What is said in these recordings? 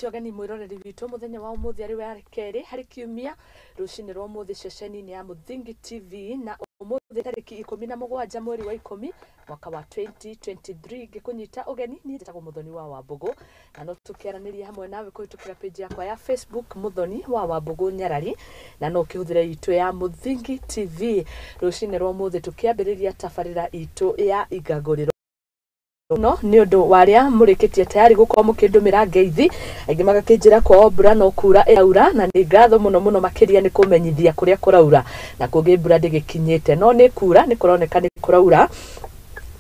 Ngũnyite ũgeni mwĩroreri witũ mũthenya wa ũmũthĩ arĩ wa kerĩ harĩ kiumia rũcinĩ rwa ũmũthĩ ceceni-inĩ ya Mũthingi TV, na ũmũthĩ tarĩki 17 mweri wa 10 mwaka wa 2023. Ngĩkũnyita ũgeni niĩ njĩtagwo Mũthoni wa Wambũgũ, na no tũkĩaranĩria hamwe nawe kũhĩtũkĩra page yakwa ya Facebook Mũthoni wa Wambũgũ Nyarari, na no ũkĩhũthĩre itũ ya Mũthingi TV. Rũcinĩ rwa ũmũthĩ tũkĩambĩrĩria tabarĩra itũ ya Igagũrĩro no nĩ ũndũ wa arĩa mũrĩkĩtie tayari gũkorwo mũkĩndũmĩra ngeithi, aingĩ magakĩnjĩra kwao mbura no kura ĩraura, na nĩ ngatho mũno mũno makĩria nĩ kũmenyithia kũrĩa kũraura, na kũngĩ mbura ndĩgĩkinyĩte no nĩ kura, nĩ kũroneka nĩ kũraura,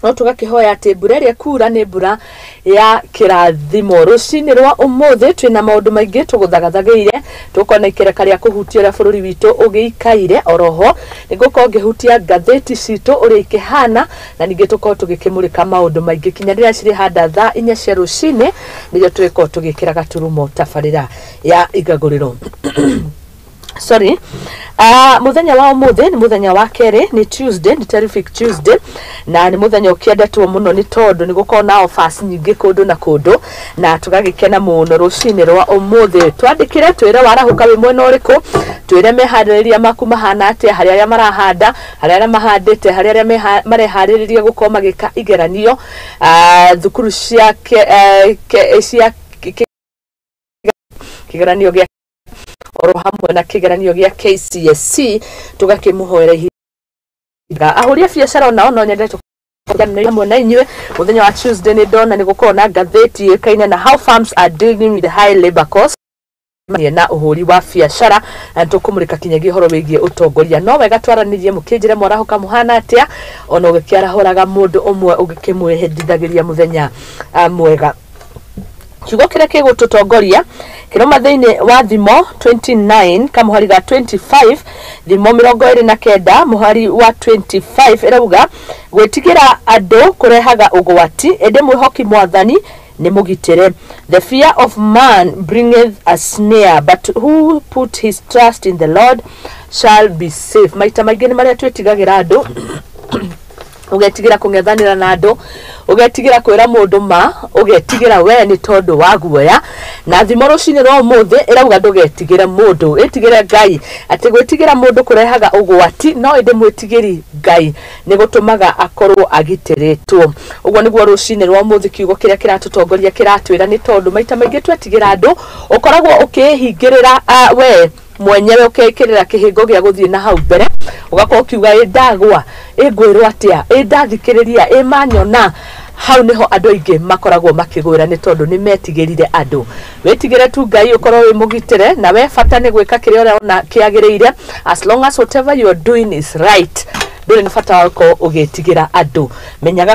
no tũgakĩhoya atĩ mbura ĩrĩa ĩkura nĩ mbura ya kĩrathimo. Rũcinĩ rwa ũmũthĩ twĩna maũndũ maingĩ tũgũthagathagĩire, tũkona ikereka rĩa kũhutia ũrĩa bũrũri witũ ũgĩikaire, oroho nĩ ngũkorwo ngĩhutia ngathĩti citũ ũrĩa ikĩhana, na ningĩ tũkorwo tũgĩkĩmũrĩka maũndũ maingĩ kinya rĩrĩa cirĩ handa thaa 4 cia rũcinĩ, nĩrĩo tũgĩkorwo tũgĩkĩra gaturumo tabarĩra ya Igagũrĩro. Sorry. Muthenya wa ũmũthĩ nĩ mũthenya wa kerĩ, nĩ Tuesday, nĩ Terrific Tuesday, na nĩ mũthenya ũkĩendetwo mũno nĩ tondũ nĩ gũkorwo na offers nyingĩ kũndũ na kũndũ, na tũgagĩkena mũno rũcinĩ rwa ũmũthĩ. Twandĩkĩre twĩre warahũka wĩ mwena ũrĩkũ, twĩre meharĩrĩria maku mahana atĩa, harĩ arĩa marahanda, harĩ arĩa mahandĩte, harĩ arĩa mareharĩrĩria gũkorwo magĩka igeranio, thukuru cia cia kĩgeranio gĩa oro hamwe na kĩgeranio gĩa KCSE, tũgakĩmũhoera ihinda. Ahũri a biacara onao no nyende tũkĩaranĩria hamwe na inyuĩ mũthenya wa Tuesday. Nĩ ndona nĩ gũkorwo na ngathĩti yũĩkaine na "How Farms Are Dealing with the High Labor Cost" na ũhũri wa biacara, na tũkũmũrĩka kinyagia ũhoro wĩgiĩ ũtongoria. No wega twaranĩrie mũkĩnjĩre mwarahũka mũhana atĩa, ona ũgĩkĩarahũraga mũndũ ũmwe ũgĩkĩmwĩhĩndithagĩria mũthenya mwega. Kiugo kĩrĩa gĩgũtũtongoria kĩroma thĩinĩ wa Thimo 29 kamũhari ga 25, Thimo 29 mũhari wa 25, ĩrauga gwĩtigĩra andũ kũrehaga ũgwati, ĩndĩ mwĩhoki mwathani nĩ mũgitĩre. The fear of man bringeth a snare, but who put his trust in the Lord shall be safe. Maita maingĩ nĩ marĩa twĩtigagĩra andũ, ũgetigĩra kũng'ethanĩra na andũ, ũgetigĩra kwĩra mũndũ ma, ũgetigĩra we nĩ tondũ wa guoya. Na thimo rũcinĩ rwa ũmũthĩ ĩrauga ndũgetigĩre mũndũ, ĩtigĩre Ngai, atĩ gwĩtigĩra mũndũ kũrehaga ũgwati, no ĩndĩ mwĩtigĩri Ngai nĩ gũtũmaga akorwo agitĩrĩtwo. Ũguo nĩguo rũcinĩ rwa ũmũthĩ kiugo kĩrĩa kĩratũtongoria kĩratwĩra, nĩ tondũ maita maingĩ twetigĩra andũ ũkoragwo ũkĩhingĩrĩra we mwenyewe, ũkekĩrĩra kĩhĩngo gĩa gũthiĩ na hau mbere, ũgakorwo ũkiuga ĩ ndagwa, ĩ ngwĩrwo atĩa, ĩ ndathikĩrĩria, ĩ manyona. Hau niho andũ aingĩ makoragwo makĩgwĩra nĩ tondũ nĩ metigĩrire andũ. Wĩtigĩre tu Ngai, ũkorwo wĩ mũgitĩre, na we bata nĩ gwĩka kĩrĩa ũrona kĩagĩrĩire. As long as whatever you are doing is right, ndũrĩ na bata wa gũkorwo ũgĩtigĩra andũ. Menyaga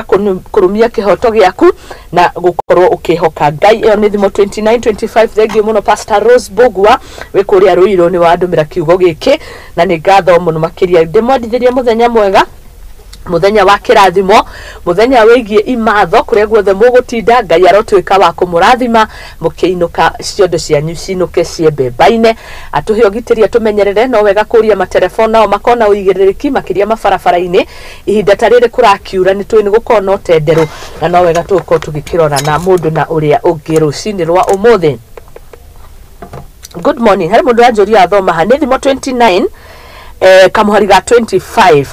kũrũmia kĩhoto gĩaku na gũkorwo ũkĩhoka Ngai. Ĩyo nĩ Thimo 29:25. Thengiũ mũno Pastor Rose Bogua wĩ kũrĩa Rũirũ, nĩ wandũmĩra kiugo gĩkĩ na nĩ ngatho mũno makĩria. Ndĩmwendithĩria mũthenya mwega, mũthenya wa kĩrathimo, mũthenya wĩgiĩ imatho. Kũrĩa guothe mũgũtinda, Ngai arotuĩka wa kũmũrathima mũkĩinũka, ciondo cianyu cinũke ciembembaine, atũhe ũgitĩri, atũmenyerere. No wega kũria matereba nao makona ũigĩrĩrĩki makĩria mabarabara-inĩ ihinda ta rĩrĩ kũrakiura, nĩ tũĩ nĩ gũkorwo na ũtenderũ, na no wega tũgũkorwo tũgĩkĩrora na mũndũ na ũrĩa ũngĩ rũcinĩ rwa ũmũthĩ. Good morning. Harĩ mũndũ wanjũria athoma ha nĩ Thimo 29 kamũhari ga 25,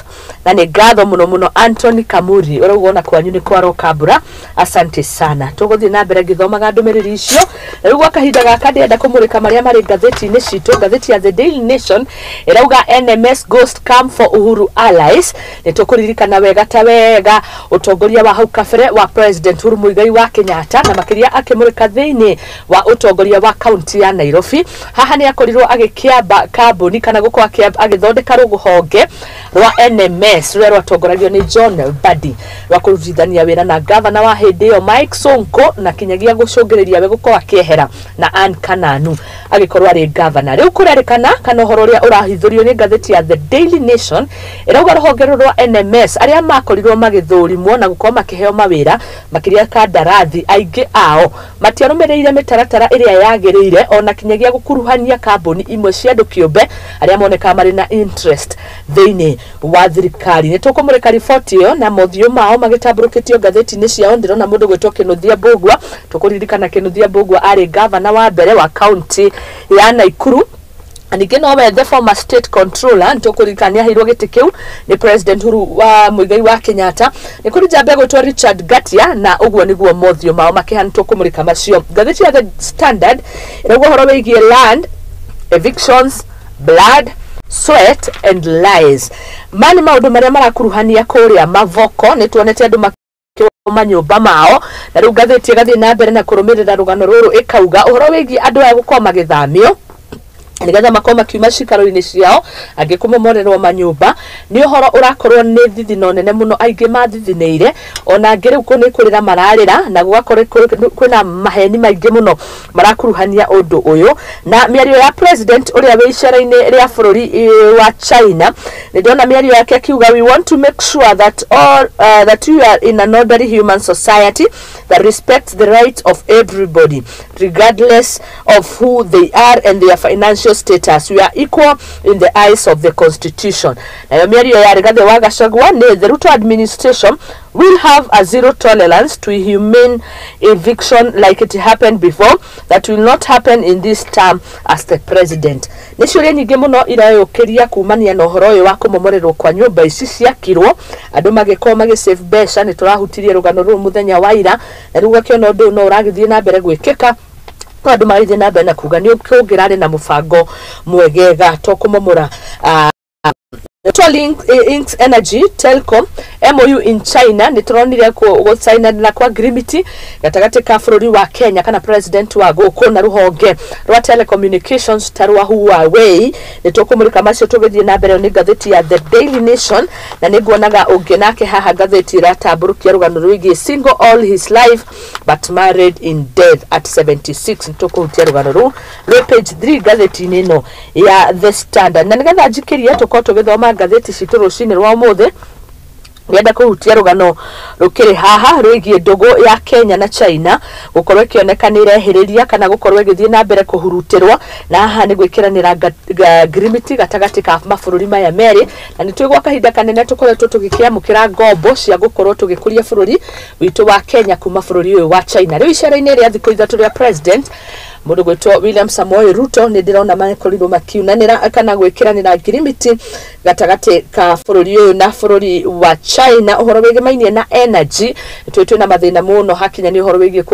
na nĩ ngatho mũno mũno. Anthony Kamuri ũrauga ona kwanyu nĩ kwaroka mbura, asante sana. Tũgũthiĩ na mbere ngĩthomaga ndũmĩrĩri icio, na rĩu gwa kahinda gaka ndĩrenda kũmũrĩka marĩa marĩ ngathĩti-inĩ citũ. Ngathĩti ya The Daily Nation ĩrauga "NMS Ghost Come for Uhuru Allies". Nĩ tũkũririkana wega ta wega ũtongoria wa hau kabere wa President Uhuru Muigai wa Kenyatta, na makĩria akĩmũrĩka thĩinĩ wa ũtongoria wa kaunti ya Nairobi. Haha nĩ akorirwo agĩkĩamba kambuni kana gũkorwo agĩthondeka rũhonge rwa NMS rũrĩa rwatongoragio nĩ John Mbadi, rwa kũrutithania wĩra na gavana wa hĩndĩ ĩyo Mike Sonko, na kinyagia gũcũngĩrĩria we gũkorwo akĩehera na Ann Kananu agĩkorwo arĩ gavana. Rĩu kũrerĩkana kana ũhoro ũrĩa ũrahithũrio nĩ ngathĩti ya The Daily Nation ĩrauga rũhonge rũrũ rwa NMS, arĩa makorirwo magĩthũrimwo na gũkorwo makĩheo mawĩra makĩria kandarathi, aingĩ ao matiarũmĩrĩire mĩtaratara ĩrĩa yagĩrĩire, ona kinyagia gũkuruhania kambuni imwe cia andũ kĩũmbe arĩa monekaga marĩ na interest thĩinĩ wa thirikari. Nĩ tũkũmũrĩka riboti ĩyo na mothiũ mao magĩtambũrũkĩtio ngathĩti-inĩ ciao. Ndĩrona mũndũ gwĩtwo Kĩnuthia Mbũgua, tũkũririkana Kĩnuthia Mbũgua arĩ gavana wa mbere wa kaunti ya Naikuru. Ningĩ nowe the former state controller, nĩtũkũririkana nĩaheirwo gĩtĩ kĩu nĩ President Uhuru wa Muigai wa Kenyatta. Nĩ kũrĩ njamba ĩgwĩtwo Richard Ngatia, na ũguo nĩguo mothiũ mao makĩhana. Tũkũmũrĩka macio. Ngathĩti ya The Standard ĩrauga ũhoro wĩgiĩ land evictions, blood, sweat and lies. Mani maũndũ marĩa marakuruhania kũrĩa Mavoko. Nĩ tuonete andũ manyũmba mao, na rĩu ngathĩti ĩgathiĩ na mbere na kũrũmĩrĩra rũgano rũrũ, ĩkauga ũhoro wĩgiĩ andũ aya gũkorwo magĩthamio nigetha makorwo makiuma cikaro-inĩ ciao, angĩ kũmomorerwo manyũmba. Nĩ ũhoro ũrakorwo nĩ thithino nene mũno, aingĩ mathithinĩire, ona angĩ rĩu nĩ kũrĩra mararĩra, na gũgakorwo kwĩna maheni maingĩ mũno marakuruhania ũndũ ũyũ. Na mĩario ya president ũrĩa wĩ icera-inĩ rĩa bũrũri wa China, nĩ ndona mĩario yake akiuga, "We want to make sure that all that we are in an orderly human society that respects the rights of everybody regardless of who they are and their financial status. We are equal in the eyes of the constitution." Nayo mĩario ya Rigathĩ wa Gachagua nĩ, "The Ruto administration will have a zero tolerance to humane eviction like it happened before. That will not happen in this term as the president." Nĩ ciũria nyingĩ mũno ireyũkĩria kumania na ũhoro ũyũ wa kũmomorerwo kwa nyũmba ici ciakirwo andũ magĩkorwo magĩsave mbeca. Nĩ tũrahutirie rũgano rũrũ mũthenya wa ira, na rĩu ũgakĩona ũndũ ũyũ no ũragĩthiĩ na mbere gwĩkĩka, no andũ magĩthiĩ na mbere na kuga nĩ kũngĩrarĩ na mũbango mwegega to kũmomora. Link, Inks Energy Telcom MOU in China, nĩ tũronire gũcaina na kwa agreement gatagatĩ ka bũrũri wa Kenya kana president wa gũkũ na rũhonge rwa telecommunications ta rwa Huawei. Nĩ tũkũmũrĩka macio tũgĩthiĩ na mbere. Nĩ ngathĩti ya The Daily Nation, na nĩ nguonaga ũngĩ nake haha ngathĩti ĩratambũrũkia rũgano rwĩgiĩ single all his life but married in death at 76. Nĩ tũkũhutia rũgano rũu rwĩ page 3 ngathĩti-inĩ ĩno ya The Standard. Na nĩgetha njikĩrie tũkorwo tũgĩthoma ngathĩti citũ rũcinĩ rwa ũmũthĩ, ngenda kũhutia rũgano rũkĩrĩ haha rwĩgiĩ ndũgũ ya Kenya na China gũkorwo ĩkĩoneka nĩ ĩrehĩrĩria kana gũkorwo ĩgĩthiĩ na mbere kũhurutĩrwo, na haha nĩ gwĩkĩranĩra ngirimiti gatagatĩ ka mabũrũri maya merĩ. Na nĩ twĩ gwa kahinda kanene tũkoretwo tũgĩkĩamũkĩra ngombo cia gũkorwo tũgĩkũria bũrũri witũ wa Kenya kuma bũrũri ũyũ wa China. Rĩu icera-inĩ rĩa thikũ 3 rĩa president mũndũ gwĩtwo William Samoei Ruto, nĩ ndĩrona makorirwo makiunanĩra kana gwĩkĩranĩra ngirimiti gatagatĩ ka bũrũri ũyũ na bũrũri wa China ũhoro wĩgĩmainie na energy. Twĩ twĩna mathĩna mũno hakinya nĩ ũhoro wĩgiĩ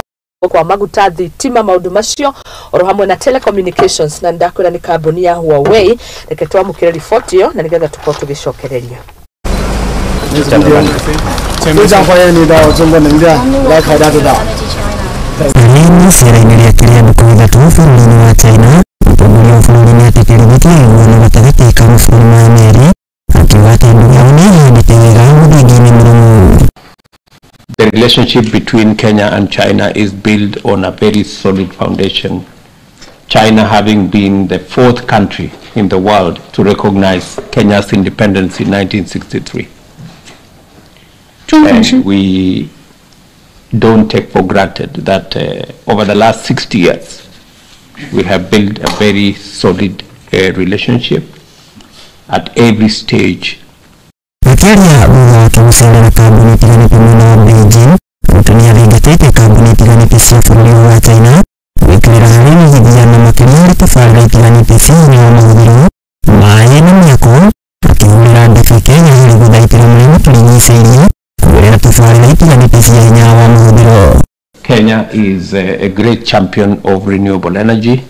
kwa maguta, thitima, maũndũ macio oro hamwe na telecommunications, na ndakwĩra nĩ kambuni ya Huawei. Reke twamũkĩre riboti ĩyo na nĩgetha tũkorwo tũgĩcokereria. 非常欢迎你到中国能源来考察指导。 Arĩ icera-inĩ rĩake rĩa thikũ 3 bũrũri-inĩ wa China, mũtongoria wa bũrũri nĩatĩtĩrithĩtie ũiguano gatagatĩ ka mabũrũri maya merĩ, akiuga atĩ ndũgũ yao nĩĩhandĩte wega mũthingi-inĩ mũrũmu. The relationship between Kenya and China is built on a very solid foundation. China having been the fourth country in the world to recognize Kenya's independence in 1963. And we don't take for granted that over the last 60 years, we have built a very solid relationship at every stage. Akĩaria thutha wake gũcerera kambuni itiganĩte mwena wa Beijing, Ruto nĩathingatĩte kambuni itiganĩte cia bũrũri ũyũ wa China gwĩkĩrĩra harĩ wĩigithia na makĩria harĩ tabarĩra itiganĩte cia hinya wa mahũthĩro, maĩ na mĩako, akĩhũrĩra ndebe Kenya harĩ gũthaitĩra marĩa matũrigicĩirie kũgerera tabarĩra itiganĩte cia hinya wa mahũthĩro. Kenya is a great champion of renewable energy,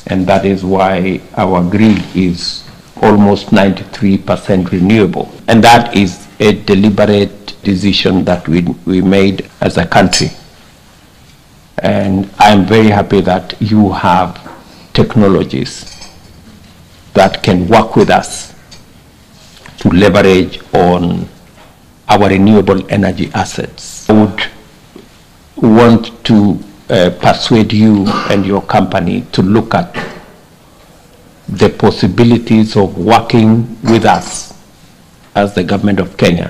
and that is why our grid is almost 93% renewable. And that is a deliberate decision that we made as a country. And I'm very happy that you have technologies that can work with us to leverage on our renewable energy assets. I would want to persuade you and your company to look at the possibilities of working with us as the government of Kenya.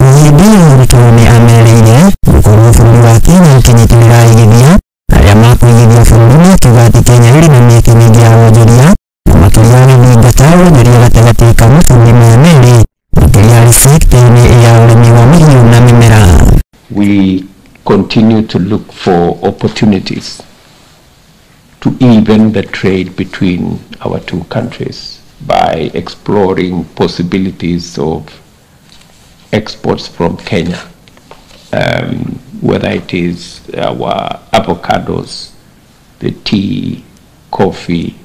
Hĩndĩ ĩyo Ruto nĩ amereire gũkorwo bũrũri wa Kenya ũkĩnyitĩrĩra aigithia arĩa makũigithia bũrũri-inĩ, akiuga atĩ Kenya ĩrĩ na mĩeke mĩingĩ ya wonjoria na makĩria agĩthingata wonjoria gatagatĩ ka mabũrũri maya merĩ. We continue to look for opportunities to even the trade between our two countries by exploring possibilities of exports from Kenya, whether it is our avocados, the tea, coffee,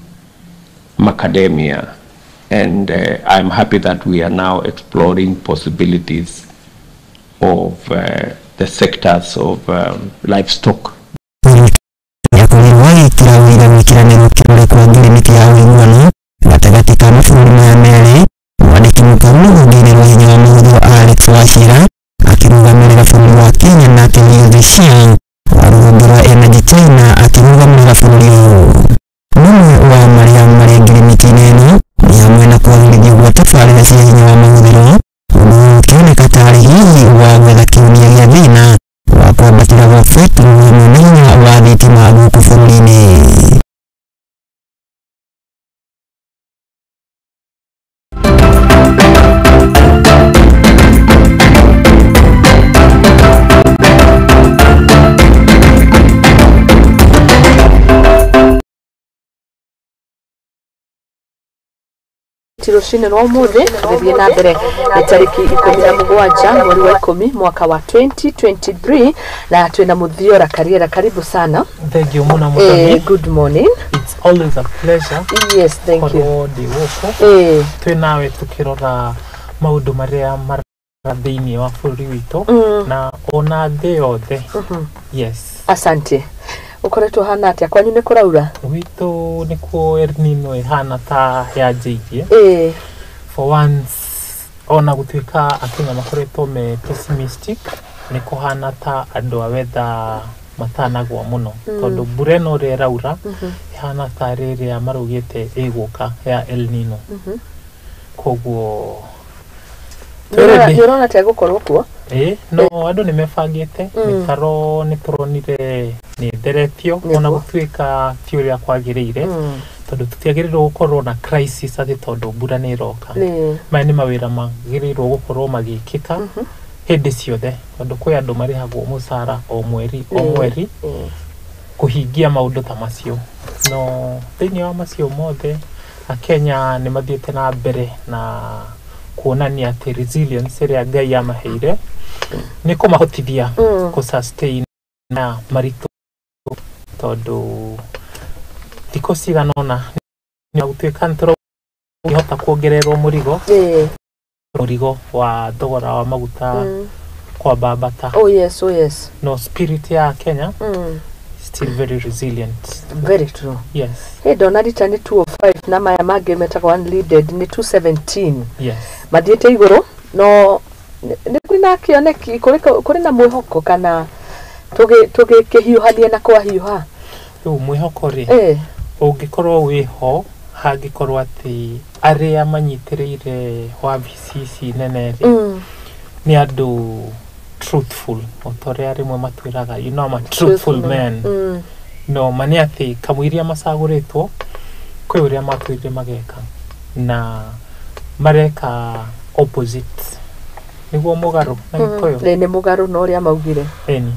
macadamia, and I'm happy that we are now exploring possibilities of the sectors of livestock. Yakorirwo agĩkĩra ũira gwĩkĩranĩrwo kĩrore kwa ngirimiti ya ũiguano gatagatĩ ka mabũrũri maya merĩ. Mwandĩki mũkaru rũhonge-inĩ rwa hinya wa mahũthĩro Alex Wachira akĩrũgamĩrĩra bũrũri wa Kenya, nake Liu Zhixiang wa rũhonge rwa Energy China akĩrũgamĩrĩra bũrũri ũyũ. Mamwe wa marĩa marĩ ngirimiti-inĩ ĩno nĩ hamwe na kwagĩrithio gwa tabarĩra cia hinya wa mahũthĩro, ũndũ ũyũ ũkĩoneka tarĩ hihi wa gwetha kĩhonia gĩa thĩna wa kwambatĩra gwa betũrũ hamwe na hinya wa thitima gũkũ bũrũri-inĩ. Rũcinĩ rwa ũmũthĩ tũgĩthiĩ na mbere nĩ tarĩki 17 mweri wa 10 mwaka wa 2023 na twĩna Muthiora Kariera. Karibu sana. Thank you mũno Mũthoni. Good morning. It's always a pleasure. Yes, thank you. Korwo ndĩ gũkũ twĩ nawe tũkĩrora maũndũ marĩa mara thĩinĩ wa bũrũri witũ na ona thĩ yothe. Yes. Asante. Ũkoretwo hana atĩa? Kwanyu nĩ kũraura? Gwitũ nĩkuo El Nino ĩhana ta yanjĩirie. For once ona gũtuĩka akenya makoretwo me pessimistic, nĩ kũhana ta andũ a weather matanagwa mũno tondũ mbura ĩno ũrĩa ĩraura ĩhana ta rĩrĩa maraugĩte ĩgũka ya El Nino. Koguo Nĩ ũrona ta ĩgũkorwo kuo? No andũ nĩ mebangĩte, mĩtaro nĩ tũronire nĩ ĩtheretio ona gũtuĩka ti ũrĩa kwagĩrĩire, tondũ tũtiagĩrĩirwo gũkorwo na crisis atĩ tondũ mbura nĩ ĩroka. Maya nĩ mawĩra magĩrĩirwo gũkorwo magĩkĩka hĩndĩ ciothe, tondũ kwĩ andũ marĩhagwo mũcara o mweri o mweri kũhingia maũndũ ta macio. No thĩinĩ wa macio mothe akenya nĩ mathiĩte na mbere na kuonania atĩ resilience ĩrĩa Ngai amaheire nĩ kũmahotithia kũ sustain na maritũ, tondũ thikũ cigana ũna nĩ gũtuĩka nĩtũrahota kuongererwo mũrigo mũrigo wa thogora wa maguta kwambambata. Oh yes, oh yes. No spirit ya Kenya still very resilient. Very true. Yes. Hey, ndona rita nĩ 205 na maya mangĩ metagwo unleaded nĩ 217. Yes. Mathiĩte igũrũ no nĩ kũrĩ na kĩoneki, kũrĩ na mwĩhoko kana tũgĩkĩhiũhania na kwahiũha? Rĩu mwĩhoko rĩ ũngĩkorwo wĩho hangĩkorwo atĩ arĩa manyitĩrĩire wabici ici nene rĩ nĩ andũ truthful, o ta ũrĩa rĩmwe matwĩraga, you know I'm a truthful man. No ma nĩ atĩ kamũiria macagũrĩtwo kwĩ ũrĩa matwĩrire mageka na mareka opposite, nĩguo mũgarũ na Gĩkũyũ. Nĩ mũgarũ na ũrĩa maugire. Ĩni.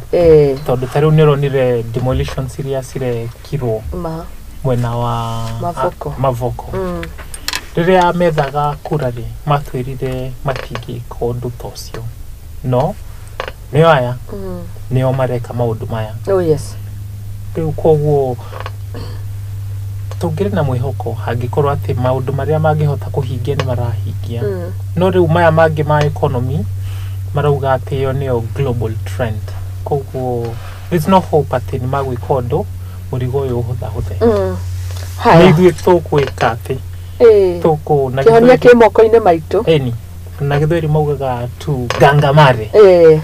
Tondũ ta rĩu nĩ ũronire demolitions iria cirekirwo mwena wa Mavoko. Rĩrĩa methaga kura rĩ matwĩrire matingĩka ũndũ ta ũcio, no nĩo aya nĩo mareka maũndũ maya. Oh yes. Rĩu koguo tũngĩrĩ na mwĩhoko hangĩkorwo atĩ maũndũ marĩa mangĩhota kũhingia nĩ marahingia. No rĩu maya mangĩ ma economy marauga atĩ ĩyo nĩyo global trend, koguo there's no hope atĩ nĩ magwĩka ũndũ mũrigo ũyũ ũhũthahũthe. Nĩ ithuĩ tũkwĩka atĩ kĩhonia kĩ moko-inĩ maitũ. Ĩni. Na Gĩthweri maugaga tu gangamare,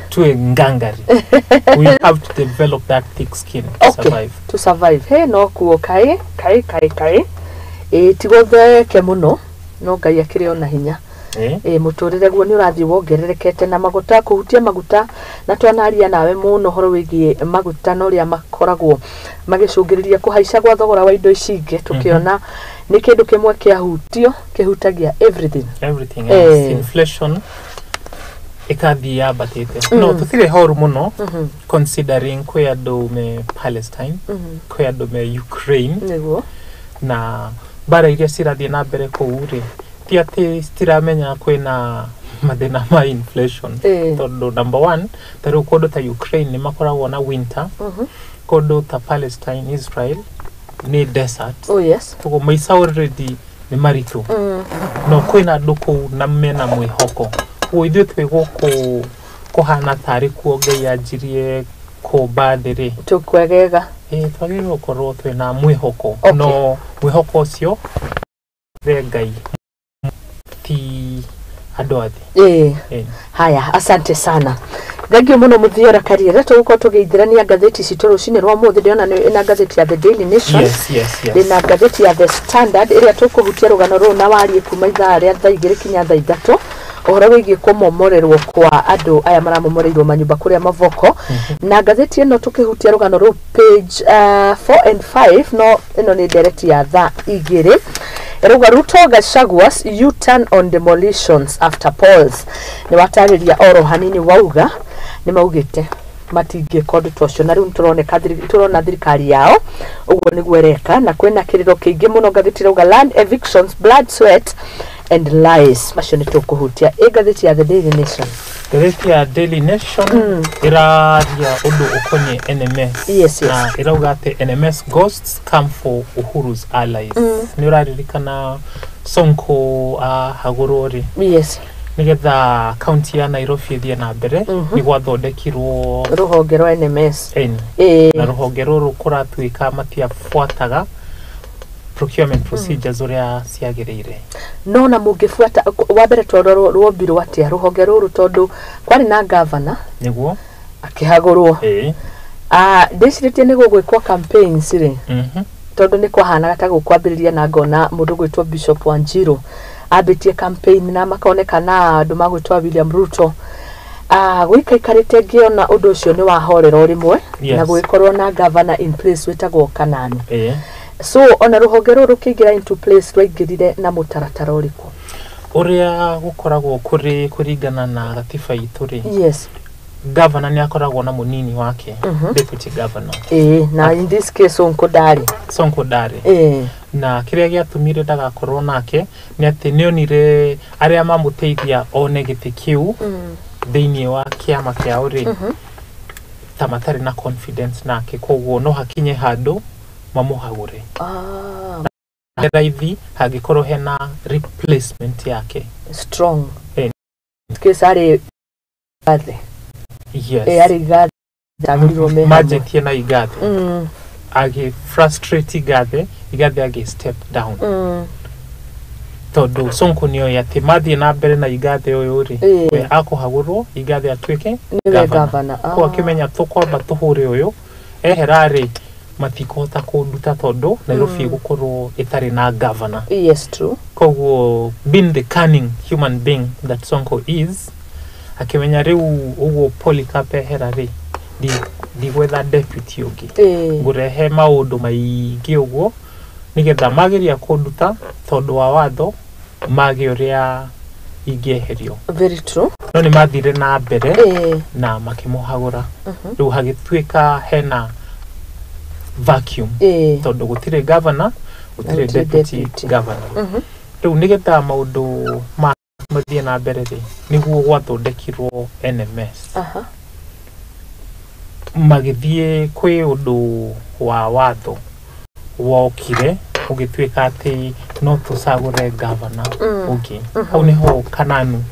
tuwe ngangari. We have to develop that thick skin to survive. To survive. He no kuo kai kai kai kai. Tigotheke mũno no Ngai akĩrĩ ona hinya. Mũtũrĩre guo nĩ ũrathiĩ wongererekete na maguta kũhutia maguta, na twanaria nawe mũno ũhoro wĩgiĩ maguta na ũrĩa makoragwo magĩcũngĩrĩria kũhaica gwa thogora wa indo ici ingĩ, tũkĩona nĩ kĩndũ kĩmwe kĩahutio kĩhutagia everything. Everything else. Inflation Ĩkathiĩ yambatĩte, no tũtirĩ horu mũno considering kwĩ andũ me Palestine, kwĩ andũ me Ukraine. Na mbara iria cirathiĩ na mbere kũu rĩ, ti atĩ citiramenya kwĩna mathĩna ma inflation, tondũ number one, ta rĩu kũndũ ta Ukraine nĩ makoragwo na winter, kũndũ ta Palestine, Israel nĩ desert. Koguo maica already nĩ maritũ, no kwĩna andũ kũu na mena mwĩhoko. Koguo ithuĩ twĩ gũkũ kũhana tarĩ kuo Ngai anjirie kũmba thĩ rĩ. Tũkwegega. Ĩ, twagĩrĩirwo gũkorwo twĩna mwĩhoko. No mwĩhoko ũcio the Ngai, ti andũ a thĩ. Haya, asante sana, thengio mũno Mũthiora Kariere. Tũgũkorwo tũgĩithĩrania ngathĩti citũ rũcinĩ rwa mũthĩ. Ndĩrona nĩ ĩna ngathĩti ya The Daily Nation, ndĩna ngathĩti ya The Standard ĩrĩa tũkũhutia rũgano rũrũ na wariĩ kuma ithaa rĩa thaa 2 kinya thaa 3, ũhoro wĩgiĩ kũmomorerwo kwa andũ aya maramomoreirwo manyũmba kũrĩa Mavoko. Na ngathĩti ĩno tũkĩhutia rũgano rũu page 4 and 5, no ĩno nĩ ndereti ya thaa 2 ĩrauga Ruto Gachagua's U-turn on demolitions after polls. Nĩ watarĩria oro hanini, wauga nĩ maugĩte matingĩka ũndũ ta ũcio, na rĩu nĩtũroneka tũrona thirikari yao ũguo nĩguo ĩreka, na kwĩna kĩrĩro kĩingĩ mũno. Ngathĩti ĩrauga land evictions, blood, sweat and lies. Macio nĩ tũkũhutia ĩ ngathĩti ya The Daily Nation. Ngathĩti ya Daily Nation ĩraria ũndũ ũkoniĩ NMS, na ĩrauga atĩ NMS ghosts come for Uhuru's allies. Nĩ ũraririkana Sonko ahagũrwo rĩ, nĩgetha kaunti ya Nairobi ĩthiĩ na mbere, nĩ gwathondekirwo rũhonge rwa NMS. Ĩni. Na rũhonge rũrũ kũratuĩka matiabuataga procurement procedures ũrĩa ciagĩrĩire. No na mũngĩbuata wa mbere, twarora rwombirwo atĩa rũhonge rũrũ? Tondũ kwarĩ na gavana akĩhagũrwo. Ndĩcirĩtie nĩ gũgwĩkwo campaigns rĩ, tondũ nĩ kwahanaga ta gũkwambĩrĩria, na ngona mũndũ gwĩtwo Bishop Wanjiru ambĩtie campaign na makoneka na andũ magwĩtwo William Ruto. Gũikaikarĩte ngĩona ũndũ ũcio nĩ wahorera o rĩmwe, na gũgĩkorwo na governor in place wĩtagwo Kanani. So ona rũhonge rũrũ rũkĩingĩra into place, rwaingĩrire na mũtaratara ũrĩkũ? Ũrĩa gũkoragwo kũrĩ kũringana na gatiba itũ rĩ, governor nĩ akoragwo na mũnini wake, deputy governor. Ĩĩ, na in this case Sonko ndarĩ. Sonko ndarĩ. Na kĩrĩa gĩatũmire ndagakorwo nake nĩ atĩ nĩonire arĩa mamũteithia one gĩtĩ kĩu thĩinĩ wa kĩama kĩao rĩ, ta matarĩ na confidence nake, koguo no hakinye handũ mamũhagũre. Raithi hangĩkorwo hena replacement yake. Strong. In case arĩ gathe. Arĩ gathe agũrirwo me hamwe. Manjĩtie na Igathe, agĩ frustrate Igathe, Igathe agĩ step down, tondũ Sonko nĩoĩ atĩ mathiĩ na mbere na Igathe ũyũ rĩ, we akũhagũrwo Igathe atuĩke nĩwe governor. Governor. Koguo akĩmenya tũkwamba tũhũre ũyũ ehera rĩ, matikũhota kũnduta tondũ Nairobi ĩgũkorwo ĩtarĩ na governor. Yes, true. Koguo being the cunning human being that Sonko is, akĩmenya rĩu ũguo Polycarp ehera rĩ, ndigwetha deputy ũngĩ, ngũrehe maũndũ maingĩ ũguo nĩgetha mageria kũnduta, tondũ wa watho mage ũrĩa ingĩeherio. Very true. No nĩ mathire na mbere na makĩmũhagũra. Rĩu hagĩtuĩka hena vacuum, tondũ gũtirĩ governor, gũtirĩ gũtirĩ deputy deputy. governor. Rĩu nĩgetha maũndũ ma mathiĩ na mbere rĩ, nĩguo gwathondekirwo NMS. Magĩthiĩ kwĩ ũndũ wa watho wokire ũgĩtuĩka atĩ no tũcagũre governor ũngĩ. Hau nĩho Kananu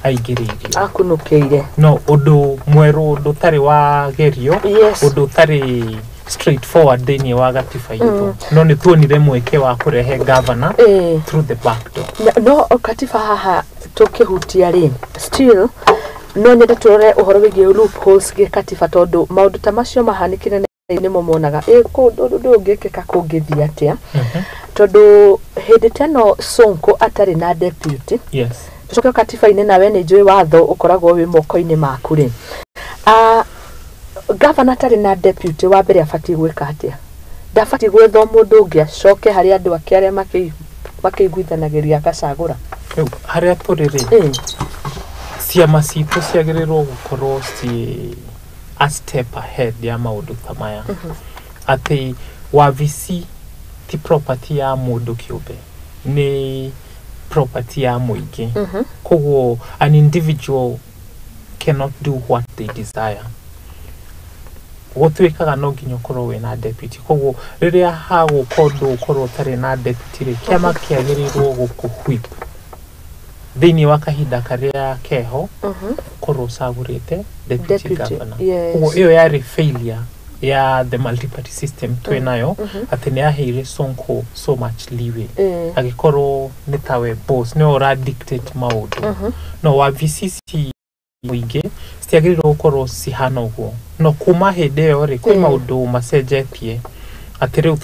aingĩrĩirio. Akunũkĩire. No ũndũ mwerũ, ũndũ ũtarĩ wa gerio, ũndũ ũtarĩ straightforward thĩinĩ wa gatiba itũ, no nĩ tuonire mweke wa kũrehe governor through the back door. No katiba haha tũkĩhutia rĩ, still no nyende tũrore ũhoro wĩgiĩ loopholes gĩkatiba, tondũ maũndũ ta macio mahanĩkire nĩmo monaga ĩ ũndũ ũyũ ũngĩkĩka kũngĩthiĩ atĩa, tondũ hĩndĩ ta ĩno Sonko atarĩ na deputy, tũcoke katiba-inĩ, nawe nĩ njũĩ watho ũkoragwo wĩ moko-inĩ maku rĩ, gavana atarĩ na deputy wa mbere abatiĩ gwĩka atĩa? Ndabatiĩ gwetha mũndũ ũngĩ acoke harĩ andũ ake arĩa makĩiguithanagĩria akacagũra? Rĩu harĩa tũrĩ rĩ, Ciama citũ ciagĩrĩirwo gũkorwo ci a step ahead ya maũndũ ta maya, atĩ wabici ti property ya mũndũ kĩũmbe, nĩ property ya mũingĩ. Koguo an individual cannot do what they desire. Gũtuĩkaga no nginya ũkorwo wĩna deputy. Koguo rĩrĩa hagũka ũndũ ũkorwo ũtarĩ na deputy rĩ, kĩama kĩagĩrĩirwo gũkũ-whip thĩinĩ wa kahinda karĩa keho ũkorwo ũcagũrĩte deputy Deputy, governor. yes. Koguo ĩyo yarĩ failure ya the multi-party system twĩ nayo, atĩ nĩ yaheire Sonko so much leeway, agĩkorwo nĩ tawe boss, nĩwe ũra dictate maũndũ. No wabici ici mũingĩ citiagĩrĩirwo gũkorwo cihana ũguo. No kuma hĩndĩ ĩyo rĩ, kwĩ maũndũ macenjetie, atĩ rĩu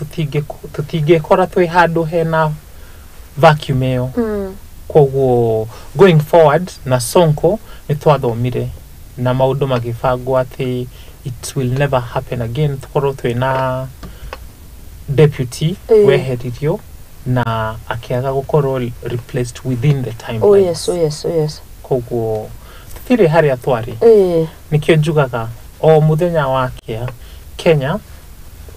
tũtingĩkora twĩ handũ hena vacuum ĩyo. Koguo going forward na Sonko nĩ twathomire na maũndũ magĩbangwo atĩ it will never happen again tũkorwo twĩna deputy weheririo na akĩaga gũkorwo replaced within the timelines. Oh yes. Koguo tũtirĩ harĩa twarĩ. Nĩkĩo njugaga o mũthenya wakĩa Kenya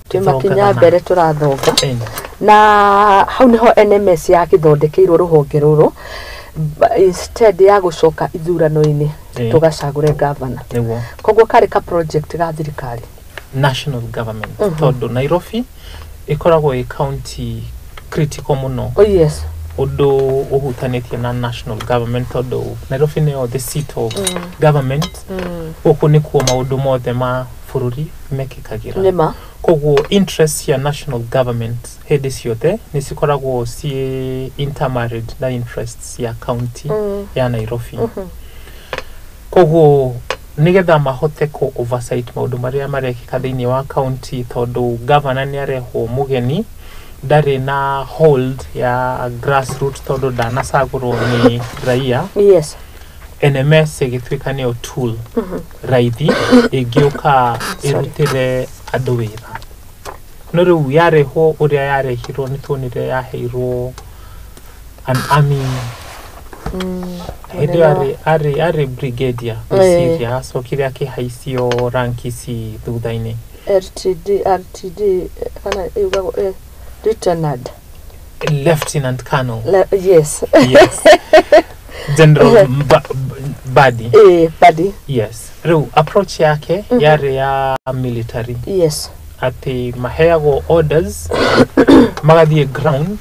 Twĩ makinya tũthongaga mbere tũrathonga. Ĩni. Na hau niho NMS yakĩthondekeirwo rũhonge rũrũ instead ya gũcoka ithurano-inĩ tũgacagũre gavana. Nĩguo. Koguo karĩ ka project ga thirikari. National government, tondũ Nairobi ĩkoragwo ĩ county critical mũno, ũndũ ũhutanĩtie na national government, tondũ Nairobi nĩyo the seat of government. Gũkũ nĩkuo maũndũ mothe ma bũrũri mekĩkagĩra. Nĩma. Koguo interest cia national government hĩndĩ ciothe nĩ cikoragwo ciĩ intermarried na interests cia county ya Nairobi. Koguo nĩgetha mahote kũ oversight maũndũ marĩa marekĩka thĩinĩ wa county, tondũ governor nĩ arehwo mũgeni, ndarĩ na hold ya grassroot tondũ ndanacagũrwo nĩ raia, NMS ĩgĩtuĩka nĩyo tool raithi ĩngĩũka ĩrutĩre andũ wĩra. No rĩu yarehwo ũrĩa yarehirwo, nĩ tuonire yaheirwo an army hĩndĩ ĩyo arĩ brigadier ngwĩciria, acokire akĩhaicio rank ici thutha-inĩ. RTD, RTD, kana yugagwo lieutenant. Lieutenant Colonel. Yes. Yes, General Badi. Badi. Yes, rĩu approach yake yarĩ ya military, atĩ maheagwo orders magathiĩ ground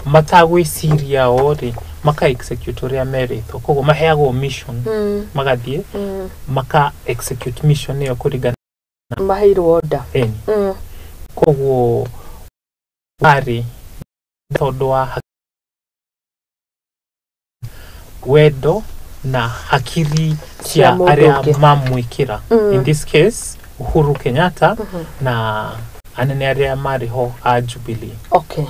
matagwĩciria o rĩ, maka execute ũrĩa merĩtwo. Koguo maheagwo mission, magathiĩ maka execute mission ĩyo kũringana Maheirwo order. Ĩni. Koguo warĩ tondũ wa wendo na hakiri cia cia mũndũ arĩa ũngĩ. Mamwĩkĩra, in this case Uhuru Kenyatta na anene arĩa marĩ ho a Jubilee. Okay,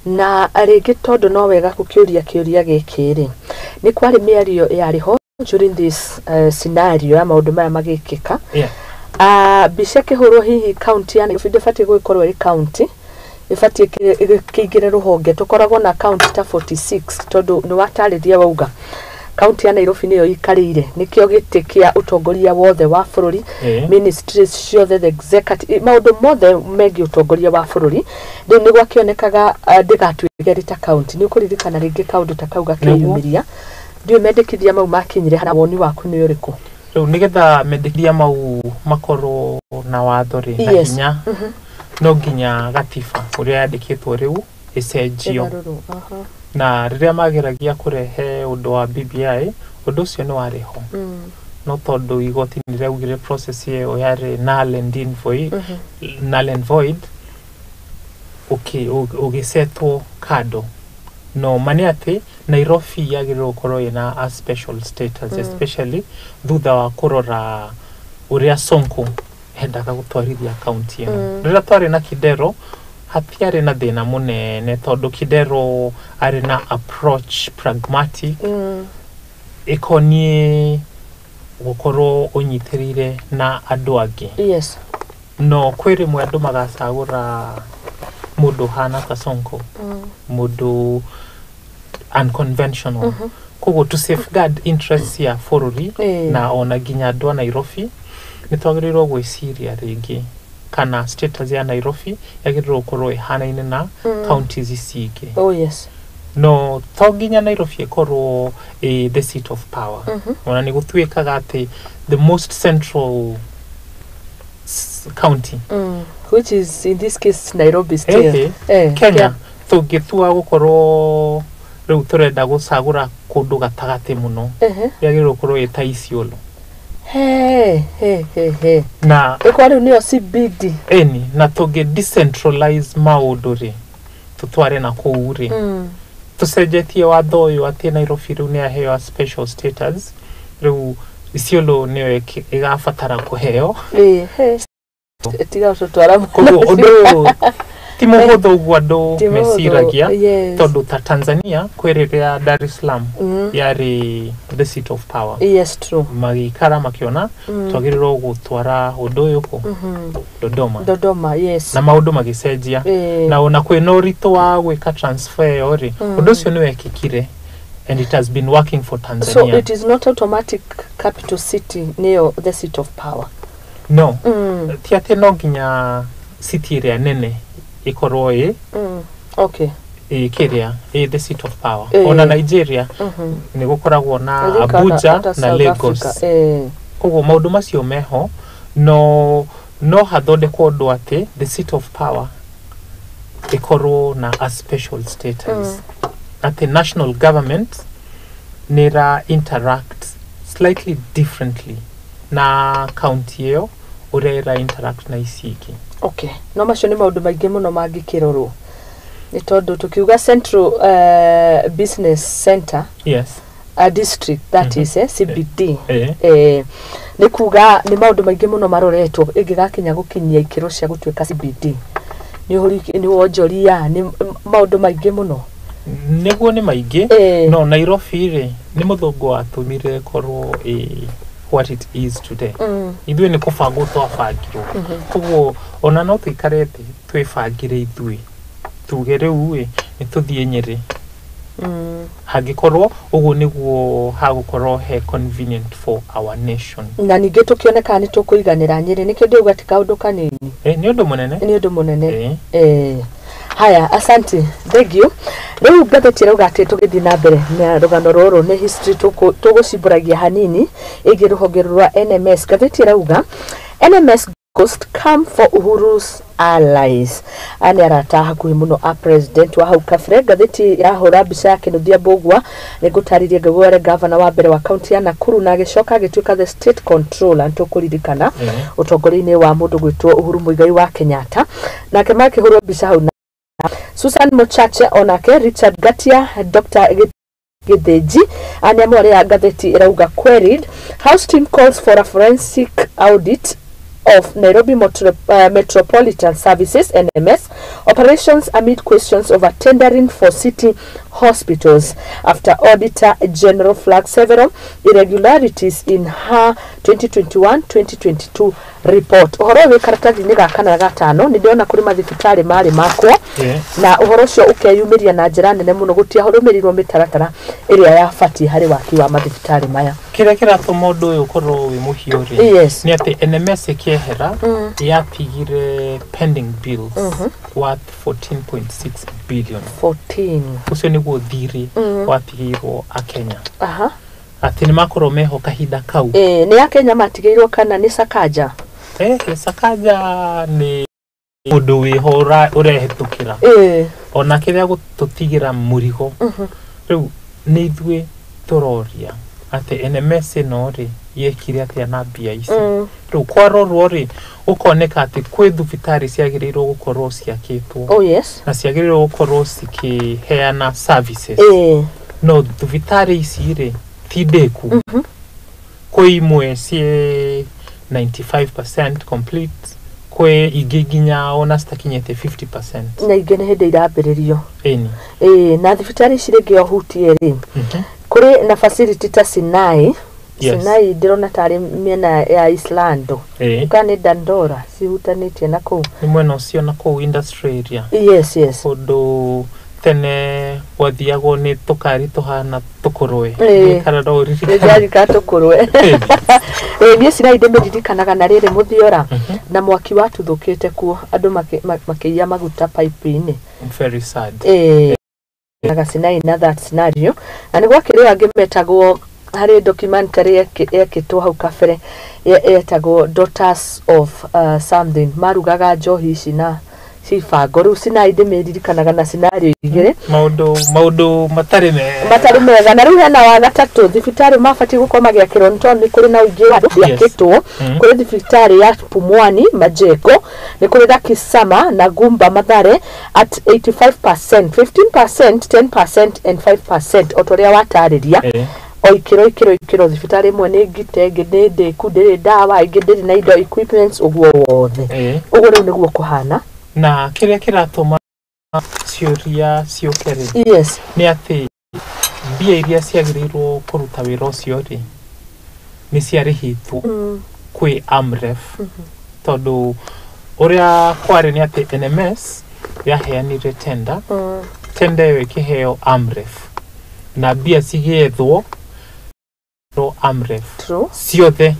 na rĩngĩ tondũ no wega gũkĩũria kĩũria gĩkĩ rĩ, nĩ kwarĩ mĩario yarĩ ho during this scenario ya maũndũ maya magĩkĩka. Mbica ĩkĩhũrwo hihi kaunti ya Nairobi ndĩbatiĩ gũgĩkorwo ĩrĩ kaunti, ĩbatiĩ kĩingĩre rũhonge tũkoragwo na kaunti ta 46, tondũ nĩ watarĩria wauga kaunti ya Nairobi nĩyo ikarĩire, nĩkĩo gĩtĩ kĩa ũtongoria wothe wa bũrũri, ministries ciothe, the executive, maũndũ mothe megiĩ ũtongoria wa bũrũri. Rĩu nĩ gwakĩonekaga ndĩgatuĩke ĩrĩ ta kaunti. Nĩ ũkũririkana rĩngĩ kaũndũ ta kau gakĩyumĩria? Ndiũĩ mendekithia mau makinyire hana, woni waku nĩ ũrĩkũ? Rĩu nĩgetha mendekithia mau makorwo na watho rĩ na hinya, no nginya gatiba ũrĩa yandĩkĩtwo rĩu ĩcenjio. Ĩgarũrwo, aha. Na rĩrĩa mageragia kũrehe ũndũ wa BBI, ũndũ ũcio nĩ warĩ ho, no tondũ igoti nĩ rĩaugire process ĩyo yarĩ null and in void, null and void, ũgĩsetwo kando. No ma nĩ atĩ Nairobi yagĩrĩirwo gũkorwo ĩna a special status, especially thutha wa kũrora ũrĩa Sonko endaga gũtwarithia kaunti ĩno. Rĩrĩa twarĩ na Kidero hatiarĩ na thĩna mũnene, tondũ Kidero arĩ na approach pragmatic ĩkoniĩ gũkorwo ũnyitĩrĩire na andũ angĩ. No kwĩ rĩmwe andũ magacagũra mũndũ ũhana ta Sonko, mũndũ unconventional. Koguo to safeguard interests ya bũrũri na ona nginya andũ a Nairobi, nĩ twagĩrĩirwo gwĩciria rĩngĩ kana status ya Nairobi yagĩrĩirwo gũkorwo ĩhanaine na counties ici ingĩ. Oh yes. No to nginya Nairobi ĩkorwo ĩ the seat of power. Ona nĩ gũtuĩkaga atĩ the most central county, Which is in this case Nairobi still. Kenya tũngĩtua gũkorwo rĩu tũrenda gũcagũra kũndũ gatagatĩ mũno, yagĩrĩirwo gũkorwo ĩ ta Isiolo. He he he he. Na ĩkorwo rĩu nĩyo CBD. Ĩni, na tũngĩ decentralize maũndũ rĩ, tũtware na kũu rĩ, tũcenjetie watho ũyũ atĩ Nairobi rĩu nĩ yaheo a special status, rĩu Isiolo nĩyo ĩgabatara kũheo. Ĩ he, tiga gũtũtwara. Koguo ũndũ ũyũ ti mũhũthũ ũguo andũ Ti mũhũthũ, meciragia, yes. tondũ ta Tanzania kwĩ rĩrĩa Dar es Salaam yarĩ the seat of power. Yes, true. Magĩikara makĩona twagĩrĩirwo gũtwara ũndũ ũyũ kũ Dodoma. Dodoma, yes. Na maũndũ magĩcenjia, na ona kwĩna ũritũ wa gwĩka transfer ĩyo rĩ, ũndũ ũcio nĩ wekĩkire and it has been working for Tanzania. So it is not automatic capital city nĩyo the seat of power. No, ti atĩ no nginya city ĩrĩa nene ĩkorwo ĩ Okay. ĩ kĩrĩa ĩ the seat of power. Ona Nigeria nĩ gũkoragwo na I think Abuja hata na South Lagos. Africa. Koguo maũndũ macio meho, no hathondekwo ũndũ atĩ the seat of power ĩkorwo na a special status, atĩ national government nĩ ĩra interact slightly differently na county ĩyo ũrĩa ĩra interact na ici ingĩ. Okay, no macio nĩ maũndũ maingĩ mũno mangĩkĩrorwo, nĩ tondũ tũkiuga central business center, district that is CBD, nĩ kuga nĩ maũndũ maingĩ mũno maroretwo ĩngĩgakinya gũkinyia ikĩro cia gũtuĩka CBD, nĩ ũhũri, nĩ wonjoria, nĩ maũndũ maingĩ mũno. Nĩguo, nĩ maingĩ. No Nairobi rĩ, nĩ mũthũngũ watũmire ĩkorwo ĩ what it is today. Ithuĩ nĩ kũbangwo twabangirwo. Koguo ona no tũikare thĩ twĩbangĩre ithuĩ, tuge rĩu ĩ nĩ tũthiĩ Nyĩrĩ, hangĩkorwo ũguo nĩguo hagũkorwo he convenient for our nation. Na ningĩ tũkĩone kana nĩ tũkũiganĩra Nyĩrĩ, nĩkĩo ndĩuga ti kaũndũ kanini. Nĩ ũndũ mũnene. Nĩ ũndũ mũnene. Haya, asante, thank you. Rĩu ngathĩti ĩrauga atĩ tũgĩthiĩ na mbere na rũgano rũrũ, nĩ history tũgũcimbũragia hanini ĩgiĩ rũhonge rwa NMS. Ngathĩti ĩrauga NMS Ghost come for Uhuru's allies. Aya nĩ arata hakuhĩ mũno a president wa hau kabere. Ngathĩti yahũra mbica ya Kĩnuthia Mbũgua. Nĩ ngũtarĩrie ngauga arĩ gavana wa mbere wa kaunti ya Nakuru na agĩcoka agĩtuĩka the state controller, nĩtũkũririkana, ũtongoria-inĩ wa mũndũ gwĩtwo Uhuru Muigai wa Kenyatta. Nake makĩhũrwo mbica hau na Susan Mochache, onake Richard Gatia, Dr. Githinji. Aya amwe arĩa ngathĩti ĩrauga queried. House team calls for a forensic audit of Nairobi Metropolitan Services NMS operations amid questions over tendering for city hospitals after Auditor General flagged several irregularities in her 2021-2022 report. Ũhoro ũyũ wĩ karatathi-inĩ ga kana gatano. Nĩ ndĩrona kũrĩ mathibitarĩ marĩ makwo na ũhoro ũcio ũkeyumĩria na njĩra nene mũno, gũtiarũmĩrĩirwo mĩtaratara ĩrĩa yabatiĩ harĩ waki wa mathibitarĩ maya. Kĩrĩa kĩratũma ũndũ ũyũ ũkorwo wĩ mũhiũ rĩ, nĩ atĩ NMS ĩkĩehera yatigire pending bills worth 14.6 billion. 14. Ũcio nĩguo thirĩ watigĩirwo akenya, atĩ nĩ makorwo meho kahinda kau. Nĩ akenya matigĩirwo kana nĩ Sakaja? Sakaja nĩ mũndũ wĩho ũrehĩtũkĩra ona kĩrĩa gũtũtigĩra mũrigo. Rĩu nĩ ithuĩ tũroria atĩ NMS ĩno rĩ, yekire atĩa na mbia ici? Rĩu kwarorwo rĩ, ũkoneka atĩ kwĩ thibitarĩ ciagĩrĩirwo gũkorwo ciakĩtwo na ciagĩrĩirwo gũkorwo cikĩheana services, no thibitarĩ ici rĩ ti ndĩku. Kwĩ imwe ciĩ 95% complete, kwĩ ingĩ nginya ona citakinyĩte 50%. Na ingĩ nĩ hĩndĩ irambĩrĩrio. Ĩni. Na thibitarĩ ici rĩngĩ ohutie rĩ, kũrĩ na facility ta Sinai. Sinai ndĩrona tarĩ mĩena ya Islando kana nĩ Dandora, cihutanĩtie na kũu. Nĩ mwena ũcio na kũu industry area, kũndũ tene. Gwathiagwo nĩ tũkari tũhana tũkũrwe. Ĩĩ. Kana no ũririkane? Nĩndarika tũkũrwe. Ĩĩ, niĩ Sinai ndĩmĩririkanaga na rĩrĩ mũthiora na mwaki watuthũkĩte kuo andũ makĩiya maguta pipe-inĩ. Very sad. Ĩĩ, Sinai na that scenario, na nĩ gwakĩrĩ angĩ metagwo harĩ documentary yekĩtwo hau kabere yetagwo Daughters of something, marugaga njohi ici na cibango. Rĩu Sinai ndĩmĩririkanaga na scenario igĩrĩ. Maũndũ matarĩ mega. Matarĩ mega. Na rĩu hena wa gatatũ, thibitarĩ mabatiĩ gũkorwo magĩakĩrwo nĩ tondũ nĩ kũrĩ na ũingĩ wa andũ yakĩtwo. Kũrĩ thibitarĩ ya Pumwani Majengo, nĩ kũrĩ Lakisama na Gumba Mathare at 85%, 15%, 10% and 5%, o ta ũrĩa watarĩria. O ikĩro ikĩro ikĩro, thibitarĩ ĩmwe nĩ ngite, ĩngĩ nĩ ndĩku, ndĩrĩ ndawa, ĩngĩ ndĩrĩ na indo, equipments, ũguo wothe. Ũguo rĩu nĩguo kũhana. Na kĩrĩa kĩratũma ciũria ciũke rĩ, nĩ atĩ mbia iria ciagĩrĩirwo kũruta wĩra ũcio rĩ, nĩ ciarĩhĩtwo kwĩ AMREF, tondũ ũrĩa kwarĩ nĩ atĩ NMS yaheanire tender. Tender ĩyo ĩkĩheo AMREF na mbia cigĩethwo ro AMREF ciothe,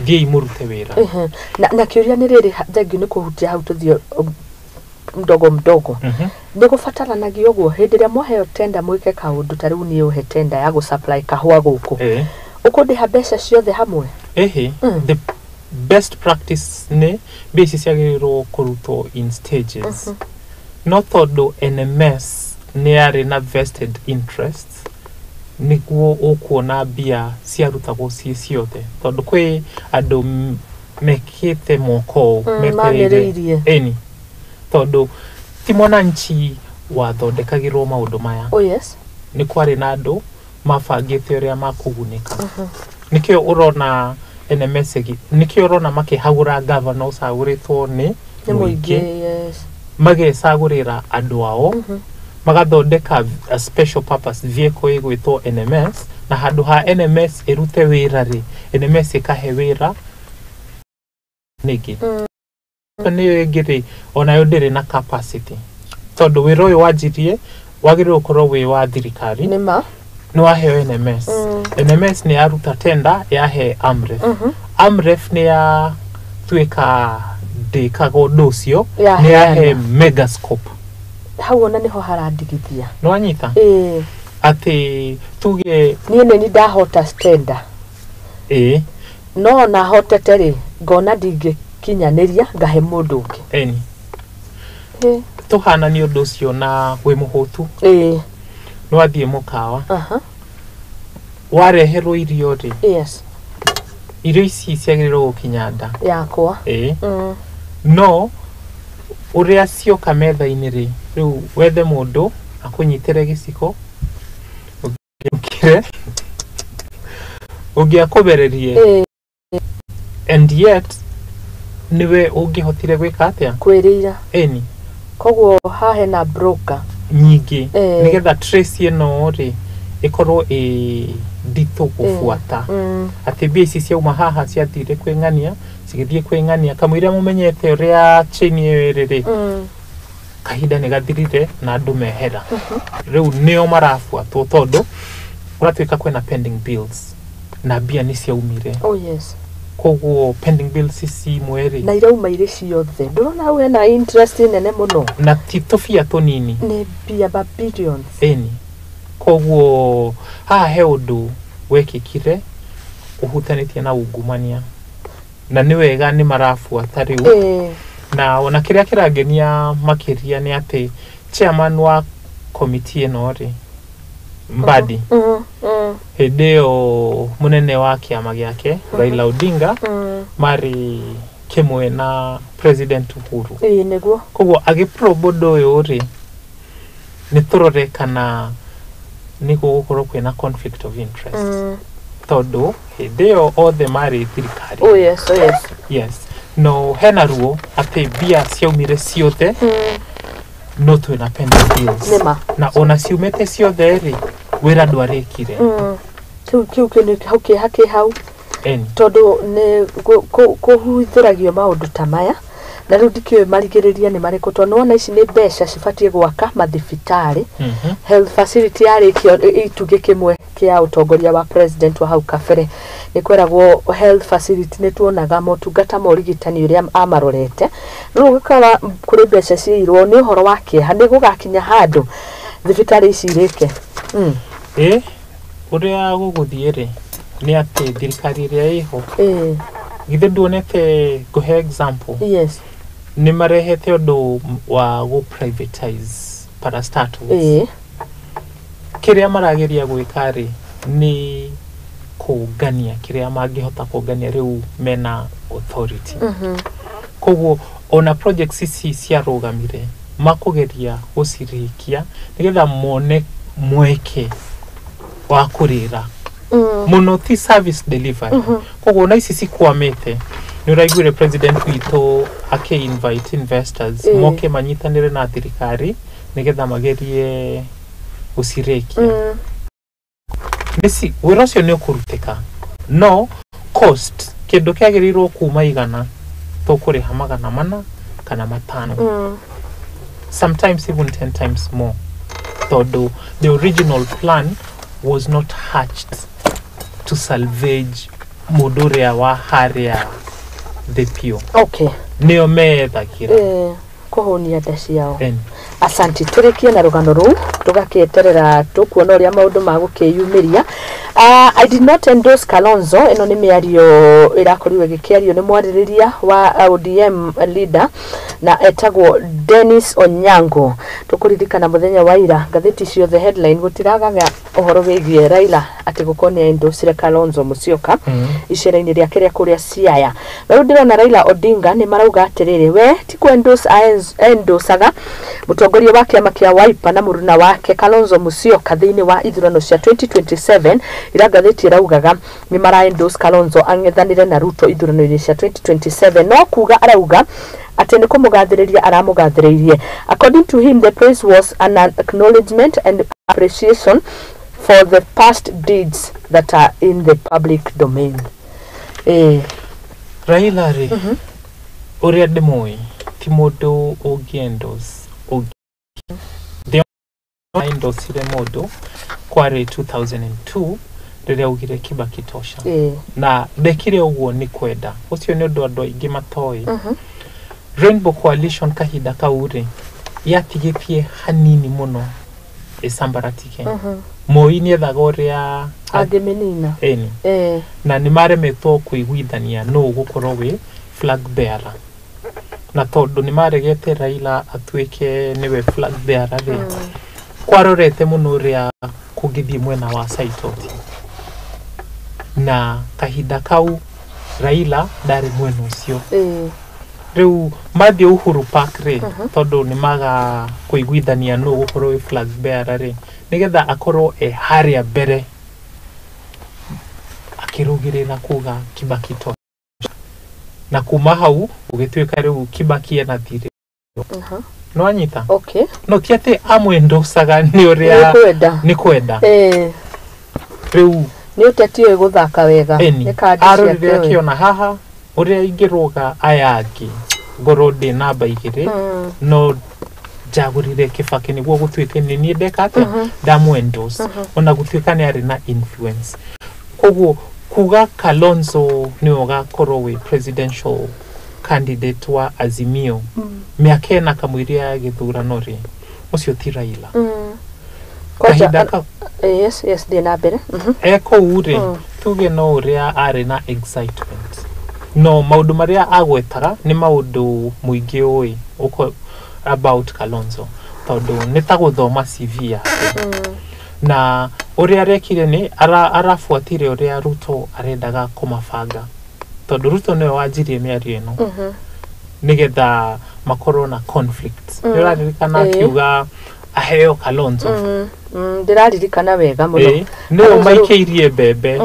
thiĩi mũrute wĩra. Ehe. Na kĩũria nĩ rĩrĩ, thengiũ nĩ kũhutia hau, tũthiĩ mdogo mdogo. Nĩ gũbataranagia ũguo hĩndĩ ĩrĩa mwaheo tenda mwĩke kaũndũ ta rĩu niĩ ũhe tenda ya gũsupply kahũa gũkũ, ũkũndĩha mbeca ciothe hamwe? Ĩhĩ. The best practice nĩ mbia ici ciagĩrĩirwo kũrutwo in stages, no tondũ NMS nĩ yarĩ na vested interest, nĩguo ũkuona mbia ciarutagwo ciĩ ciothe, tondũ kwĩ andũ mekĩte moko ũũ, metereire. Manĩrĩirie. Ĩni, tondũ ti mwananchi wathondekagĩrwo maũndũ maya. Oh yes. Nĩ kwarĩ na andũ mabangĩte ũrĩa makũgunĩka. Nĩkĩo ũrona NMS nĩkĩo ũrona makĩhagũra gavana ũcagũrĩtwo nĩ nĩ mũingĩ, yes. Magecagũrĩra andũ ao, magathondeka a special purpose vehicle ĩgwĩtwo NMS, na handũ ha NMS ĩrute wĩra rĩ, NMS ĩkahe wĩra nĩngĩ nĩyo ĩngĩ rĩ, onayo ndĩrĩ na capacity, tondũ wĩra ũyũ wanjirie wagĩrĩirwo gũkorwo wĩ wa thirikari. Nĩ ma. Nĩ waheo NMS. NMS nĩ yaruta tender, yahe AMREF. AMREF nĩ yatuĩka ndĩkaga ũndũ ũcio, nĩ Yaheana. yahe Megascope. Hau ona nĩho harandigithia. Nĩ wanyita? Ĩĩ. Atĩ tuge niĩ nĩ ni ndahota tenda, no ona hotete rĩ, ngona ndingĩkinyanĩria, ngahe mũndũ ũngĩ. Eni, tũhananie ũndũ ũcio na wĩ mũhũtu, nĩ wathiĩ mũkawa, wareherwo irio rĩ, irio ici ciagĩrĩirwo gũkinya nda yakwa. Ĩĩ. No ũrĩa cioka metha-inĩ rĩ, rĩu wethe mũndũ akũnyitĩre gĩciko, ũngĩkire ũngĩ akũbererie, and yet nĩwe ũngĩhotire gwĩka atĩa? Kwĩrĩira. Ĩni. Koguo haha hena broker nyingĩ, nĩgetha trace ĩno rĩ ĩkorwo ĩ nditũ gũbuata, atĩ mbia ici ciauma haha ciathire kwĩ ng'ania, cigĩthiĩ kwĩ ng'ania, kamũira mũmenyete ũrĩa chain ĩyo ĩrĩ rĩ, kahinda nĩ gathirire na andũ mehera. Rĩu nĩo marabuatwo, tondũ kũratuĩka kwĩna pending bills na mbia nĩ ciaumire. Oh yes. Koguo pending bills ici imwe rĩ, na irauma irĩ ciothe, ndũrona hau hena interest nene mũno? Na ti tũbia tũnini. Nĩ mbia ma billions. Ĩni, koguo haha he ũndũ wekĩkire ũhutanĩtie na ungumania, na nĩ wega nĩ marabuata rĩu. Na ona kĩrĩa kĩrangenia makĩria nĩ atĩ chairman wa komiti ĩno rĩ, Mbadi, hĩndĩ ĩyo mũnene wa kĩama gĩake Raila Odinga marĩ kĩmwe na President Uhuru. Ĩĩ, nĩguo. Koguo agĩprobe ũndũ ũyũ rĩ, nĩ tũrore kana nĩ gũgũkorwo kwĩna conflict of interest, tondũ hĩndĩ ĩyo othe marĩ thirikari. Oh yes, oh yes. Yes, no hena ruo atĩ mbia ciaumire ciothe, no twĩna pending bills. Nĩma. Na ona ciumĩte ciothe rĩ, wĩra ndwarĩkire. Kĩu nĩ hau kĩeha kĩ hau. Eni. Tondũ nĩ kũhithũragio maũndũ ta maya Na rĩu ndikĩũĩ marigĩrĩria nĩ marĩkũ, tondũ nĩwona ici nĩ mbeca cibatiĩ gwaka mathibitarĩ, health facility yarĩkio itugĩ kĩmwe kĩa ũtongoria wa president wa hau kabere. Nĩ kweragwo health facility nĩ tuonaga motungata ma ũrigitani ũrĩa amarorete. Rĩu gũkora kũrĩ mbeca ciirwo, nĩ ũhoro wa kĩeha. Nĩ gũgakinya handũ thibitarĩ ici irĩke. Ĩ ũrĩa gũgũthiĩ rĩ, nĩ atĩ thirikari ĩrĩa ĩho, githĩ nduonete, ngũhe example, nĩ marehete ũndũ wa gũ privatize parastatals. Kĩrĩa marageria gwĩka rĩ, nĩ kũngania kĩrĩa mangĩhota kũngania rĩu mena authority. Koguo ona projects ici ciarũgamire, makũgeria gũcirĩkia nĩgetha mone mweke wa kũrĩra mũno, ti service delivery. Koguo ona ici cikwamĩte, nĩ ũraiguire president witũ akĩ-invite investors moke manyitanĩre na thirikari nĩgetha magerie gũcirĩkia. Nĩci wĩra ũcio nĩ ũkũrutĩka, no cost, kĩndũ kĩagĩrĩirwo kuma 100 tũkũrĩha 405, sometimes even 10 times more, tondũ the original plan was not hatched to salvage mũndũ ũrĩa wa harĩa thĩ biũ, nĩo meethagĩra. Kũhũnia nda ciao. Eni. Asanti, tũrĩkie na rũgano rũu, tũgakĩeterera tũkuona ũrĩa maũndũ magũkĩyumĩria. I did not endorse Kalonzo. Ĩno nĩ mĩario ĩrakorirwo ĩgĩkĩario nĩ mwarĩrĩria wa ODM leader na etagwo Dennis Onyango. Tũkũririkana mũthenya wa ira ngathĩti ciothe headline gũtiragaga ũhoro wĩgiĩ Raila atĩ gũkorwo nĩ endorsire Kalonzo Musyoka icera-inĩ rĩake rĩa kũrĩa Siaya. Na rĩu ndĩrona Raila Odinga nĩ marauga atĩrĩrĩ, we ti kũ endorse endorsaga mũtongoria wa kĩama kĩa Wiper na mũruna wake Kalonzo Musyoka thĩinĩ wa ithurano cia 2027. Ira ngathĩti ĩraugaga nĩ mara endorse Kalonzo ang'ethanĩre na Ruto ithurano-inĩ cia 2027, no kuga arauga atĩ nĩ kũmũgathĩrĩria aramũgathĩrĩirie. According to him, the praise was an acknowledgement and appreciation for the past deeds that are in the public domain. Raila rĩ, ũrĩa ndĩmũĩ, ti mũndũ ũngĩ endorse ũngĩ. The only endorsire mũndũ kwarĩ 2002 rĩrĩa augire "Kibaki tosha", na ndekire ũguo nĩ kwenda. Ũcio nĩ ũndũ andũ aingĩ matoĩ. Rainbow Coalition kahinda kau rĩ, yatigĩtie hanini mũno ĩsambaratike. Moi nĩethaga ũrĩa angĩmĩnina. Ĩni. Na nĩ maremetwo kũiguithania nũ ũgũkorwo wĩ flag bearer, na tondũ nĩ maregete Raila atuĩke nĩwe flag bearer rĩ, kwarorete mũno ũrĩa kũngĩthiĩ mwena wa Saitoti, na kahinda kau Raila ndarĩ mwena ũcio. Rĩu mathiĩ Uhuru Park rĩ, tondũ nĩ maga kũiguithania nũ ũgũkorwo wĩ flag bearer rĩ, nĩgetha akorwo e harĩa mbere akĩrũgĩrĩra kuga "Kibaki tosha", na kuma hau ũgĩtuĩka rĩu Kibaki ena thirĩ. Nĩwanyita? Okay. No ti atĩ amwendocaga nĩ ũrĩa nĩ kwenda. Nĩ kwenda. Rĩu nĩ ũteti ũyũ gũthaka wega. Ĩni. Nĩ kandi arorire ciake ũyũ. Akĩona haha ũrĩa ingĩrũga aya angĩ ngorwo ndĩ namba 2, no njagũrire Kibaki nĩguo gũtuĩke nĩ niĩ ndeka atĩa, ndamũ-endorse, ona gũtuĩka nĩ arĩ na influence. Koguo kuga Kalonzo nĩwe ũgakorwo wĩ presidential candidate wa Azimio mĩaka 4 kamũiria ya gĩthurano rĩ, ũcio ti Raila. Kwanja kahinda kau Yes, thiĩ na mbere. E kũu rĩ, tuge no ũrĩa arĩ na excitement, no maũndũ marĩa agwetaga nĩ maũndũ mũingĩ ũĩ about Kalonzo, tondũ nĩ ta gũthoma CV yake, na ũrĩa arekire nĩ arabuatire ũrĩa Ruto arendaga kũmabanga, tondũ Ruto nĩwe wanjirie mĩario ĩno nĩgetha makorwo na conflict. Nĩ ũraririkana akiuga aheo Kalonzo? Ndĩraririkana wega mũno. Nĩo Kalonzo maikĩirie mbembe,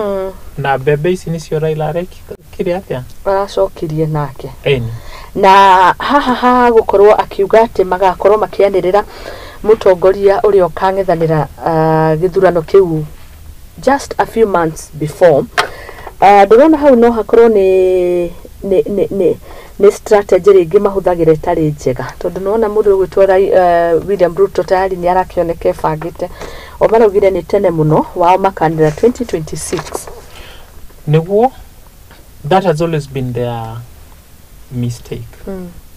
na mbembe ici nĩcio Raila arekire atĩa? Aracokirie nake. Ĩni. Na haha ha gũkorwo akiuga atĩ magakorwo makĩanĩrĩra mũtongoria ũrĩa ũkang'ethanĩra gĩthurano kĩu just a few months before, ndĩrona hau no hakorwo nĩ nĩ nĩ nĩ Nĩ strategy rĩngĩ mahũthagĩra ĩtarĩ njega, tondũ nĩwona mũndũ ũgwĩtwo William Ruto tayari nĩ arakĩoneka ebangĩte. O maraugire nĩ tene mũno, wao makanĩra 2026. Nĩguo, that has always been their mistake.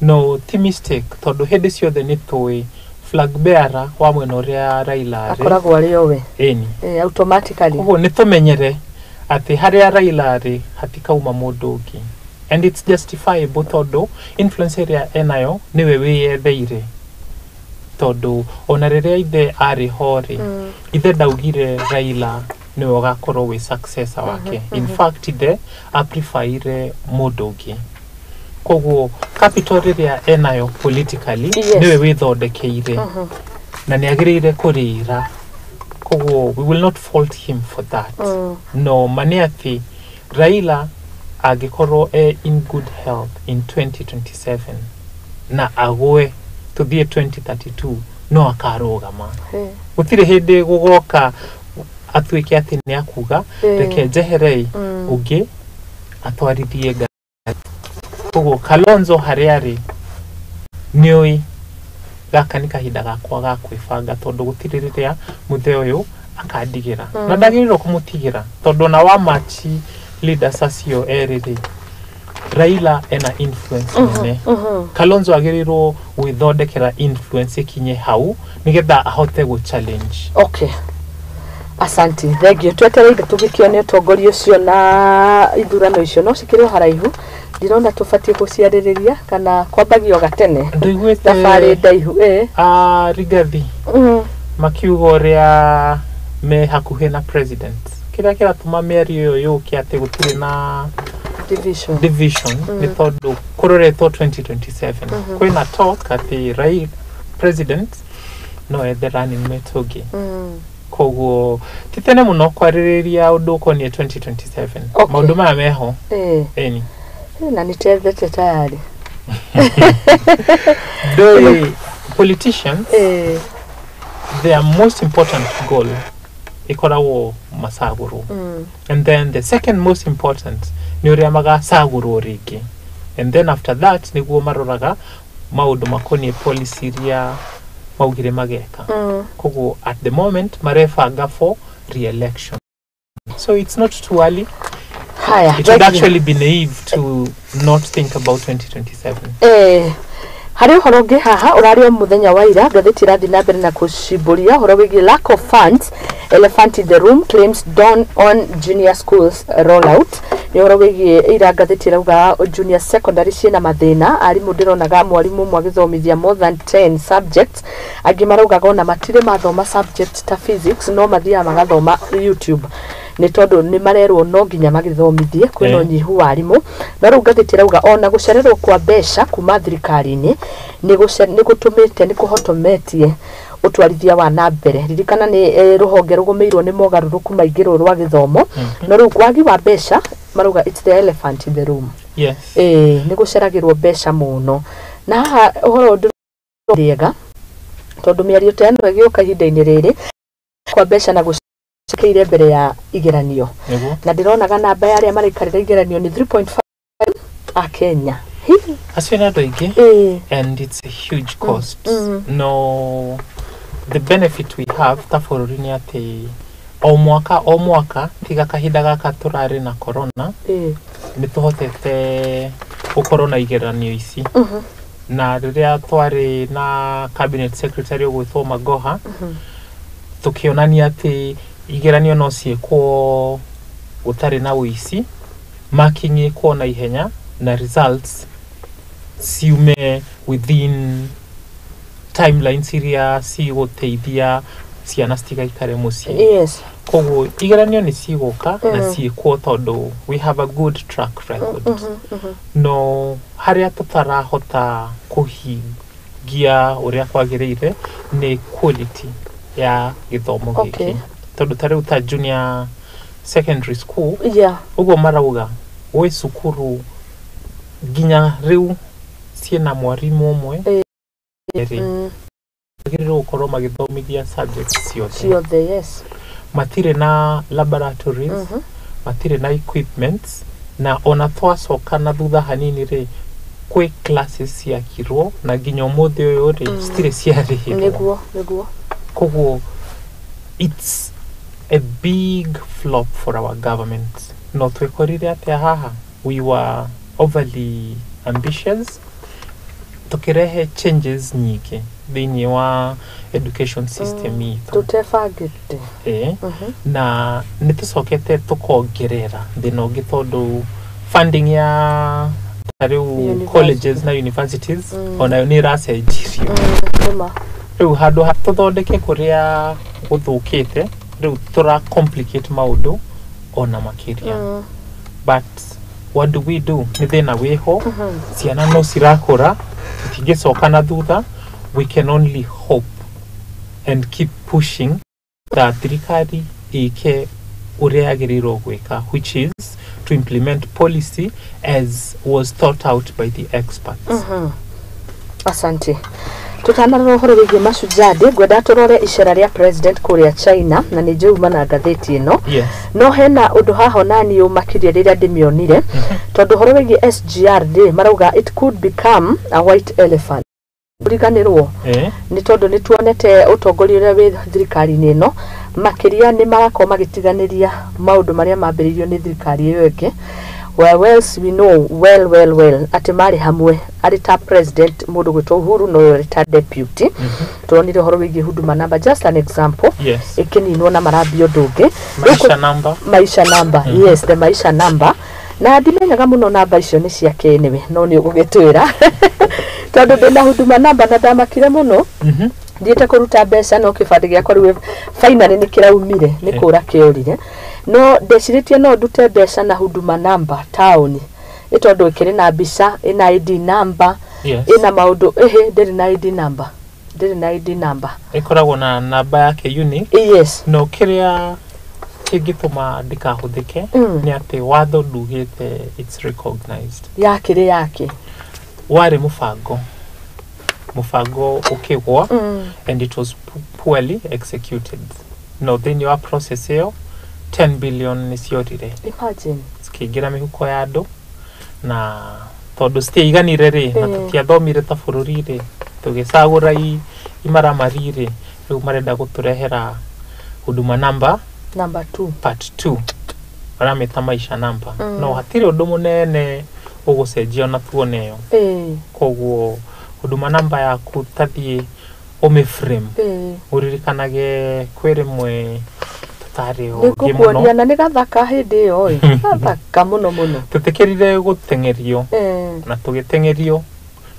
No ti mistake, tondũ hĩndĩ ciothe nĩ tũĩ flag bearer wa mwena ũrĩa Raila arĩ akoragwo arĩ o we. Ĩni. Automatically. Koguo nĩ tũmenyere atĩ harĩa Raila arĩ hatikauma mũndũ ũngĩ, and it's justifiable tondũ influence ĩrĩa enayo nĩwe wĩyetheire, tondũ ona rĩrĩa ithe arĩ ho rĩ, ithe ndaugire Raila nĩwe ũgakorwo wĩ successor wake. In fact, ithe apreferire mũndũ ũngĩ. Koguo capital rĩrĩa enayo politically nĩwe wĩthondekeire na nĩ agĩrĩire kũrĩra. Koguo we will not fault him for that. No ma nĩ atĩ Raila angĩkorwo e in good health in 2027 na agwe tũthiĩ 2032, no akarũgama. Gũtirĩ hĩndĩ gũgoka atuĩke atĩ nĩ akuga, "Reke njeherei, ũngĩ atwarithie ngari." Koguo Kalonzo harĩa arĩ nĩũĩ gaka nĩ kahinda gakwa ga kwĩbanga, tondũ gũtirĩ rĩrĩa mũthee ũyũ akandigĩra, na ndagĩrĩirwo kũmũtigĩra, tondũ ona wa machi leaders acio erĩ rĩ, Raila ena influence nene. Kalonzo agĩrĩirwo gwĩthondekera influence ĩkinye hau nĩgetha ahote gũ challenge. Okay, asanti, thengio. Twetereire tũgĩkĩone ũtongoria ũcio na ithurano icio no cikĩrĩ o haraihu. Ndirona tũbatiĩ gũciarĩrĩria kana kwambagio gatene. Ndũiguĩte thabarĩ ndaihu ĩ. A Rigathi makiuga ũrĩa me hakuhĩ na president, kĩrĩa kĩratũma mĩario ĩyo yũke atĩ gũtirĩ na division. Division nĩ tondũ kũroretwo 2027 kwĩna talk atĩ rai president no ethe running mate ũngĩ. Koguo ti tene mũno kwarĩrĩria ũndũ ũkoniĩ 2027. Maũndũ maya meho. Ĩni. Na nĩ tethete tayari. The politicians, their most important goal ĩkoragwo macagũrwo, and then the second most important nĩ ũrĩa magacagũrwo rĩngĩ, and then after that nĩguo maroraga maũndũ makoniĩ policy iria maugire mageka. Koguo at the moment marebanga for re-election, so it's not too early. Haya. It would Thank you. actually be naive to not think about 2027. Harĩ ũhoro ũngĩ haha ũrarĩ o mũthenya wa ira, ngathĩti ĩrathiĩ na mbere na kũcimbũria ũhoro wĩgiĩ lack of funds, elephant in the room claims dawn on junior schools rollout. Nĩ ũhoro wĩgiĩ ira ngathĩti ĩrauga junior secondary ciĩna mathĩna, arimũ ndĩronaga mwarimũ ũmwe agĩthomithia more than 10 subjects, angĩ maraugaga ona matirĩ mathoma subject ta physics, no mathiaga magathoma YouTube nĩ tondũ nĩ marerwo no nginya magĩthomithie. Kwĩna ũnyihu wa arimũ, no rĩu ngathĩti ĩrauga ona gũcererwo kwa mbeca kuma thirikari-inĩ nĩ gũtũmĩte nĩ kũhotometie ũtwarithia wa na mbere. Ririkana nĩ rũhonge rũgũmĩirwo nĩ mogarũrũku maingĩ rũrũ rwa gĩthomo, no rĩu wagi wa mbeca marauga it's the elephant in the room. Ĩĩ, nĩ gũceragĩrwo mbeca mũno. Na haha ũhoro ũyũ ndĩrega, tondũ mĩario ta ĩno ĩgĩũka ihinda-inĩ rĩrĩ kwa mbeca na gũcikeire mbere ya igeranio, na ndĩronaga namba ya arĩa maraikarĩra igeranio nĩ 3.5 a Kenya. Hi. Acio nĩ andũ aingĩ, and it's a huge cost. No the benefit we have ta bũrũri nĩ atĩ o mwaka o mwaka, tiga kahinda gaka tũrarĩ na corona, nĩ tũhotete gũkorwo na igeranio ici. Na rĩrĩa twarĩ na cabinet secretary ũgwĩtwo Magoha, tũkĩonania atĩ igeranio no ciĩkwo gũtarĩ na ũici, marking ĩkwo na ihenya na results ciume within timelines iria cigũteithia ciana citigaikare mũciĩ. Koguo igeranio nĩ cigũka na ciĩkwo tondũ we have a good track record. No harĩa tũtarahota kũhingia ũrĩa kwagĩrĩire nĩ quality ya gĩthomo gĩkĩ, tondũ ta rĩu ta junior secondary school, ũguo marauga gwĩ cukuru nginya rĩu ciĩna mwarimũ ũmwe erĩ, magĩrĩirwo gũkorwo magĩthomithia subjects ciothe. Ciothe, yes. Matirĩ na laboratories, matirĩ na equipments, na ona twacoka na thutha hanini rĩ, Kwĩ classes ciakirwo na nginya ũmũthĩ ũyũ rĩ, citirĩ ciarĩhĩrwo. Nĩguo. Koguo it's a big flop for our government. No twekorire atĩa haha? We were overly ambitious, tukirehe changes nyingĩ thĩinĩ wa education system itũ. Tutebangĩte. Eh, na nĩ tũcokete tũkongerera thĩna ũngĩ, tondũ funding ya ta rĩu University. Colleges na universities onayo nĩ ĩracenjirio. Nĩma. Rĩu handũ ha tũthondeke kũrĩa gũthũkĩte, rĩu tũra complicate maũndũ ona makĩria. But what do we do? Nĩ thĩna wĩho, ciana no cirakũra, tũtingĩcoka na thutha. We can only hope and keep pushing that thirikari ĩke ũrĩa yagĩrĩirwo gwĩka, which is to implement policy as was thought out by the experts. Asante. Tutanarora ũhoro wĩgiĩ Mashujaa Day, ngwenda tũrore icera rĩa president kũrĩa China, na nĩ njũĩ uma na ngathĩti ĩno. Yes. No hena ũndũ haha onani ũmakirie rĩrĩa ndĩmĩonire, tondũ ũhoro wĩgiĩ SGR rĩ, marauga it could become a white elephant. Riganĩrwo nĩ tondũ nĩ tuonete ũtongoria ũrĩa wĩ thirikari-inĩ ĩno, makĩria nĩ marakorwo magĩtiganĩria maũndũ marĩa mambĩrĩirio nĩ thirikari ĩyo ĩngĩ. Well, else we know well well well atĩ marĩ hamwe, arĩ ta president mũndũ gwĩtwo Uhuru no ũyũ arĩ ta deputy. Turonire ũhoro wĩgiĩ Huduma Number, just an example, ĩkĩninwo na marambia ũndũ ũngĩ. Maisha Number. Maisha Number, yes, the Maisha Number. Na ndimenyaga mũno namba icio nĩ ciake anyway, no nĩ ũgũgĩtwĩra, tondũ ndĩna Huduma Number na ndamakire mũno thiĩte kũruta mbeca, no kĩbandĩ gĩakwa rĩu finally nĩ kĩraumire, nĩ kũra kĩorire, no ndecirĩtie no ndute mbeca na Huduma Number taũni, ĩ tondũ ĩkĩrĩ na mbica, ĩna ID number, ĩna maũndũ ĩhĩ. Ndĩrĩ na ID number, ndĩrĩ na ID number. Ĩkoragwo na namba yake unique. No kĩrĩa kĩngĩtũma ndĩkahũthĩke nĩ atĩ watho ndugĩte it's recognized. Yakĩrĩ yake. Warĩ mũbango ũkĩgwa and it was poorly executed. No thĩinĩ wa process ĩyo 10 billion nĩ ciorire. Imagine. Cikĩingĩra mĩhuko ya andũ, na tondũ citiaiganire rĩ, na tũtiathomire ta bũrũri rĩ, tũgĩcagũra imaramari rĩ, rĩu marenda gũtũrehera Huduma Number number 2. Part 2, maramĩta Maisha Number. No hatirĩ ũndũ mũnene ũgũcenjia ona tuone ĩyo. Koguo Huduma Number yaku tathiĩ ũmĩframe, ũririkanage kwĩ rĩmwe tũtarĩ Nĩ ũgĩ mũno. ngũkuonia na nĩ gathaka hĩndĩ ĩyo ĩ, gathaka mũno mũno. Tũtĩkĩrire gũteng'erio na tũgĩteng'erio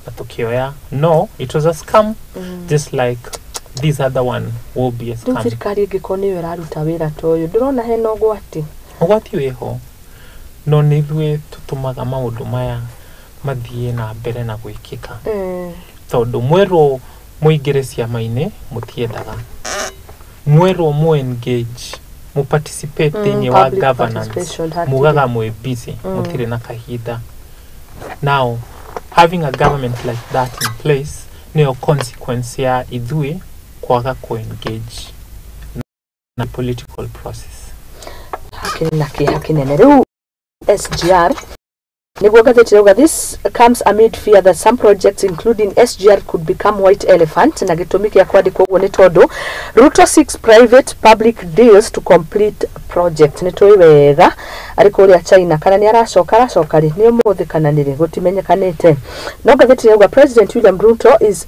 na tũkĩoya, no it was a scam, just like this other one will be a Rĩu scam. Thirikari ĩngĩkorwo nĩyo ĩraruta wĩra ta ũyũ, ndĩrona hena ũgwati. Ũgwati wĩho, no nĩ ithuĩ tũtũmaga maũndũ maya mathiĩ na mbere na gwĩkĩka, tondũ mwerwo mũingĩre ciama-inĩ mũtiendaga, mwerwo mu engage, mu participate thĩinĩ wa Public governance participation hatirĩ. Mugaga mwĩ busy, mũtirĩ na kahinda. Now having a government like that in place nĩyo consequence ya ithuĩ kwaga ku engage na political process. Hakĩrĩ na kĩeha kĩnene. Rĩu SGR nĩguo ngathĩti rauga, this comes amid fear that some projects, including SGR, could become white elephant. Na gĩtũmi kĩa kwandĩkwo ũguo nĩ tondũ Ruto seeks private public deals to complete project. Nĩ tũĩ wega arĩ kũrĩa China, kana nĩ aracoka, aracoka rĩ, nĩ ũmũthĩ kana nĩ rĩ, gũtimenyekanĩte. No ngathĩti rauga President William Ruto is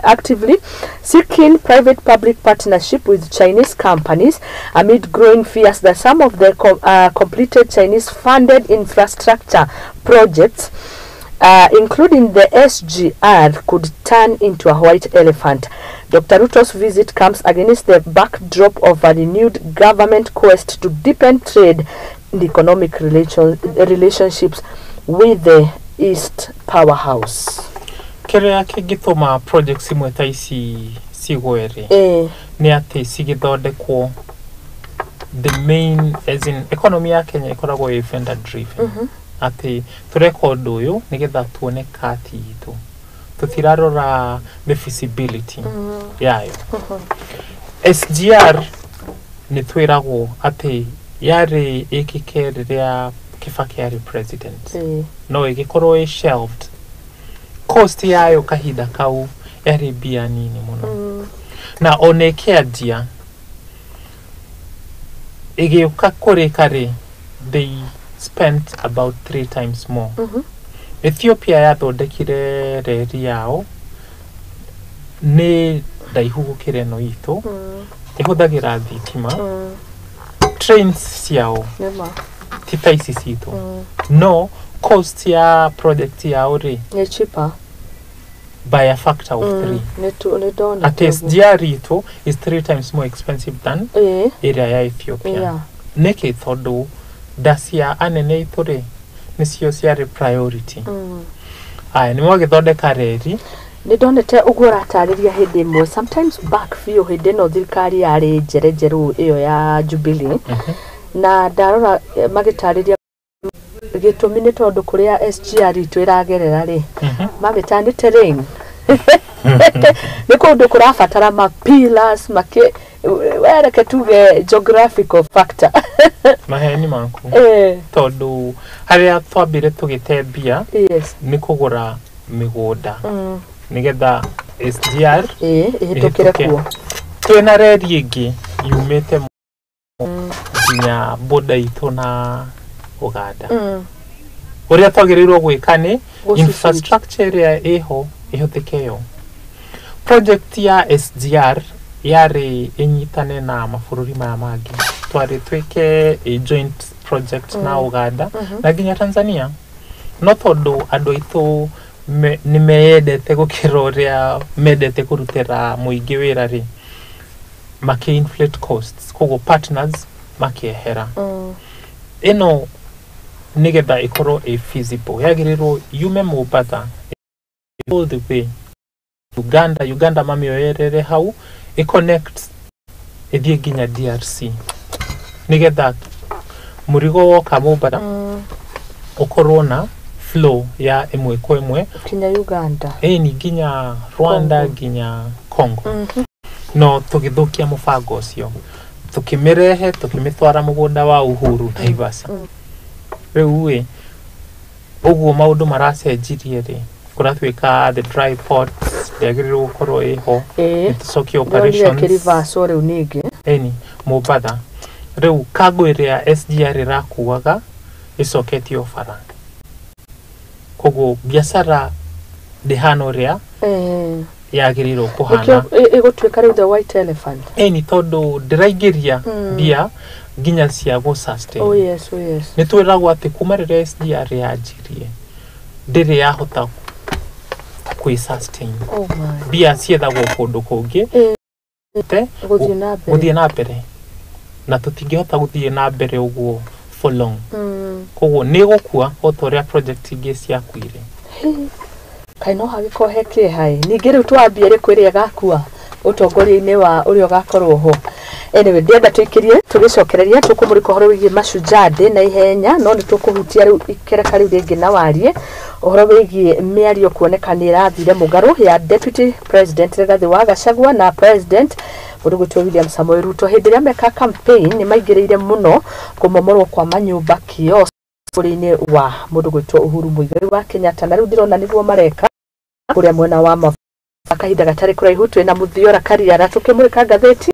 actively seeking private public partnership with Chinese companies amid growing fears that some of the completed Chinese funded infrastructure projects, including the SGR, could turn into a white elephant. Dr. Ruto's visit comes against the backdrop of a renewed government quest to deepen trade and economic relationships with the East powerhouse. Kĩrĩa kĩngĩtũma projects imwe ta ici cigwe rĩ, nĩ atĩ cigĩthondekwo, the main, as in, economy ya Kenya ĩkoragwo ĩ vendor driven, atĩ tũreka ũndũ ũyũ nĩgetha tuone kati itũ, tũtirarora the feasibility yayo. SGR nĩ twĩragwo atĩ yarĩ ĩkĩke rĩrĩa Kibaki arĩ president, no ĩgĩkorwo ĩ shelved. Cost yayo kahinda kau yarĩ mbia nini mũno. Na ona ĩkĩanjia ĩgĩũka kũrĩka rĩ, they spent about 3 times more. Ethiopia yathondekire reri yao nĩ ndaihu gũkĩra ĩno itũ, ĩhũthagĩra thitima, trains ciao Nĩma. ti ta ici citũ, no cost ya project yao rĩ, Nĩ cheaper. by a factor of 3. Nĩ ndona. Atĩ SGR itũ is 3 times more expensive than ĩrĩa ya Ethiopia. Nĩkĩ? Tondũ nda cia anene aitũ rĩ, nĩcio ciarĩ priority. Aya nĩ mwagĩthondeka reri. Nĩ ndonete ũguo ũratarĩria hĩndĩ ĩmwe sometimes back biũ, hĩndĩ ĩno thirikari yarĩ njerenjeru ĩyo ya Jubilee, na ndarora magĩtarĩria gĩtũmi nĩ tondũ kũrĩa SGR itũ ĩragerera rĩ, mamĩtaga nĩ terrain, nĩ kũndũ kũrabatara ma pillars makĩ wereke tuge geographical factor. Maheni maku, tondũ harĩa twambire tũgĩte mbia nĩ kũgũra mĩgũnda nĩgetha SGR ĩhĩtũkĩre ĩhĩtũke. Kuo. Twĩna reri ĩngĩ yumĩte nginya boda itũ na Uganda. Ũrĩa twagĩrĩirwo gwĩka nĩ Gũci infrastructure ĩrĩa ĩho ĩhũthĩke yo. Project ya SGR yarĩ ĩnyitane na mabũrũri maya mangĩ, twarĩ twĩke a joint project na Uganda na nginya Tanzania, no tondũ andũ aitũ nĩ meyendete gũkĩra ũrĩa mendete kũrutĩra mũingĩ wĩra rĩ, makĩ inflate costs, koguo partners makĩehera. Ĩno nĩgetha ĩkorwo ĩ feasible yagĩrĩirwo yume Mombatha all the way Uganda, Uganda mamĩoerere hau, ĩconnect ĩthiĩ nginya DRC, nĩgetha mũrigo woka Mombatha ũkorwo na flow ya ĩmwe kwa ĩmwe kinya Uganda. Ĩni nginya Rwanda. Congo. Nginya Congo. No tũgĩthũkia mũbango ũcio, tũkĩmĩrehe tũkĩmĩtwara mũgũnda wa Uhuru Naivasha. Rĩu ĩ ũguo maũndũ maracenjirie rĩ, kũratuĩka the dry port ndĩagĩrĩirwo gũkorwo ĩho. Nĩtũcokie Ndonire operations kĩrivaco rĩu ningĩ. Ĩni Mombatha rĩu cargo ĩrĩa SGR ĩrakuaga ĩcoketio bara, koguo biacara ndĩhana ũrĩa yagĩrĩirwo Nĩkĩo kũhana. Ĩgũtuĩka rĩu the white elephant. Ĩni tondũ ndĩraingĩria mbia nginya cia gũ sustain. Oh yes. Nĩ twĩragwo atĩ kuma rĩrĩa SGR yanjirie ndĩrĩ yahota kwĩ sustain. Oh my. Mbia ciethagwo kũndũ kũngĩ te gũthiĩ na mbere. Gũthiĩ na mbere, na tũtingĩhota gũthiĩ na mbere ũguo for long. Koguo nĩ gũkua o ta ũrĩa project ingĩ ciakuire. Kaĩ no hagĩkorwo he kĩeha ĩ, ningĩ rĩu twambie rĩ kwĩrĩa ĩgakua ũtongoria-inĩ wa ũrĩa ũgakorwo ho. Anyway, ndĩrenda tũikĩrie tũgĩcokereria tũkũmũrĩka ũhoro wĩgiĩ Mashujaa Day na ihenya, no nĩ tũkũhutia rĩu ikereka rĩu rĩngĩ na warie ũhoro wĩgiĩ mĩario kuoneka nĩ ĩrathire mũgarũ ya Deputy President Rigathĩ wa Gachagua na President mũndũ gwĩtwo William Samoei Ruto. Hĩndĩ ĩrĩa meka campaign nĩ maingĩrĩire mũno kũmomorwo kwa manyũmba kiosk bũrũri-inĩ wa mũndũ gwĩtwo Uhuru Muigai wa Kenyatta, na rĩu ndĩrona nĩguo mareka kũrĩa mwena wa kahinda gatarĩ kũraihu. Twĩna Mũthiora Kariara tũkĩmũrĩka ngathĩti.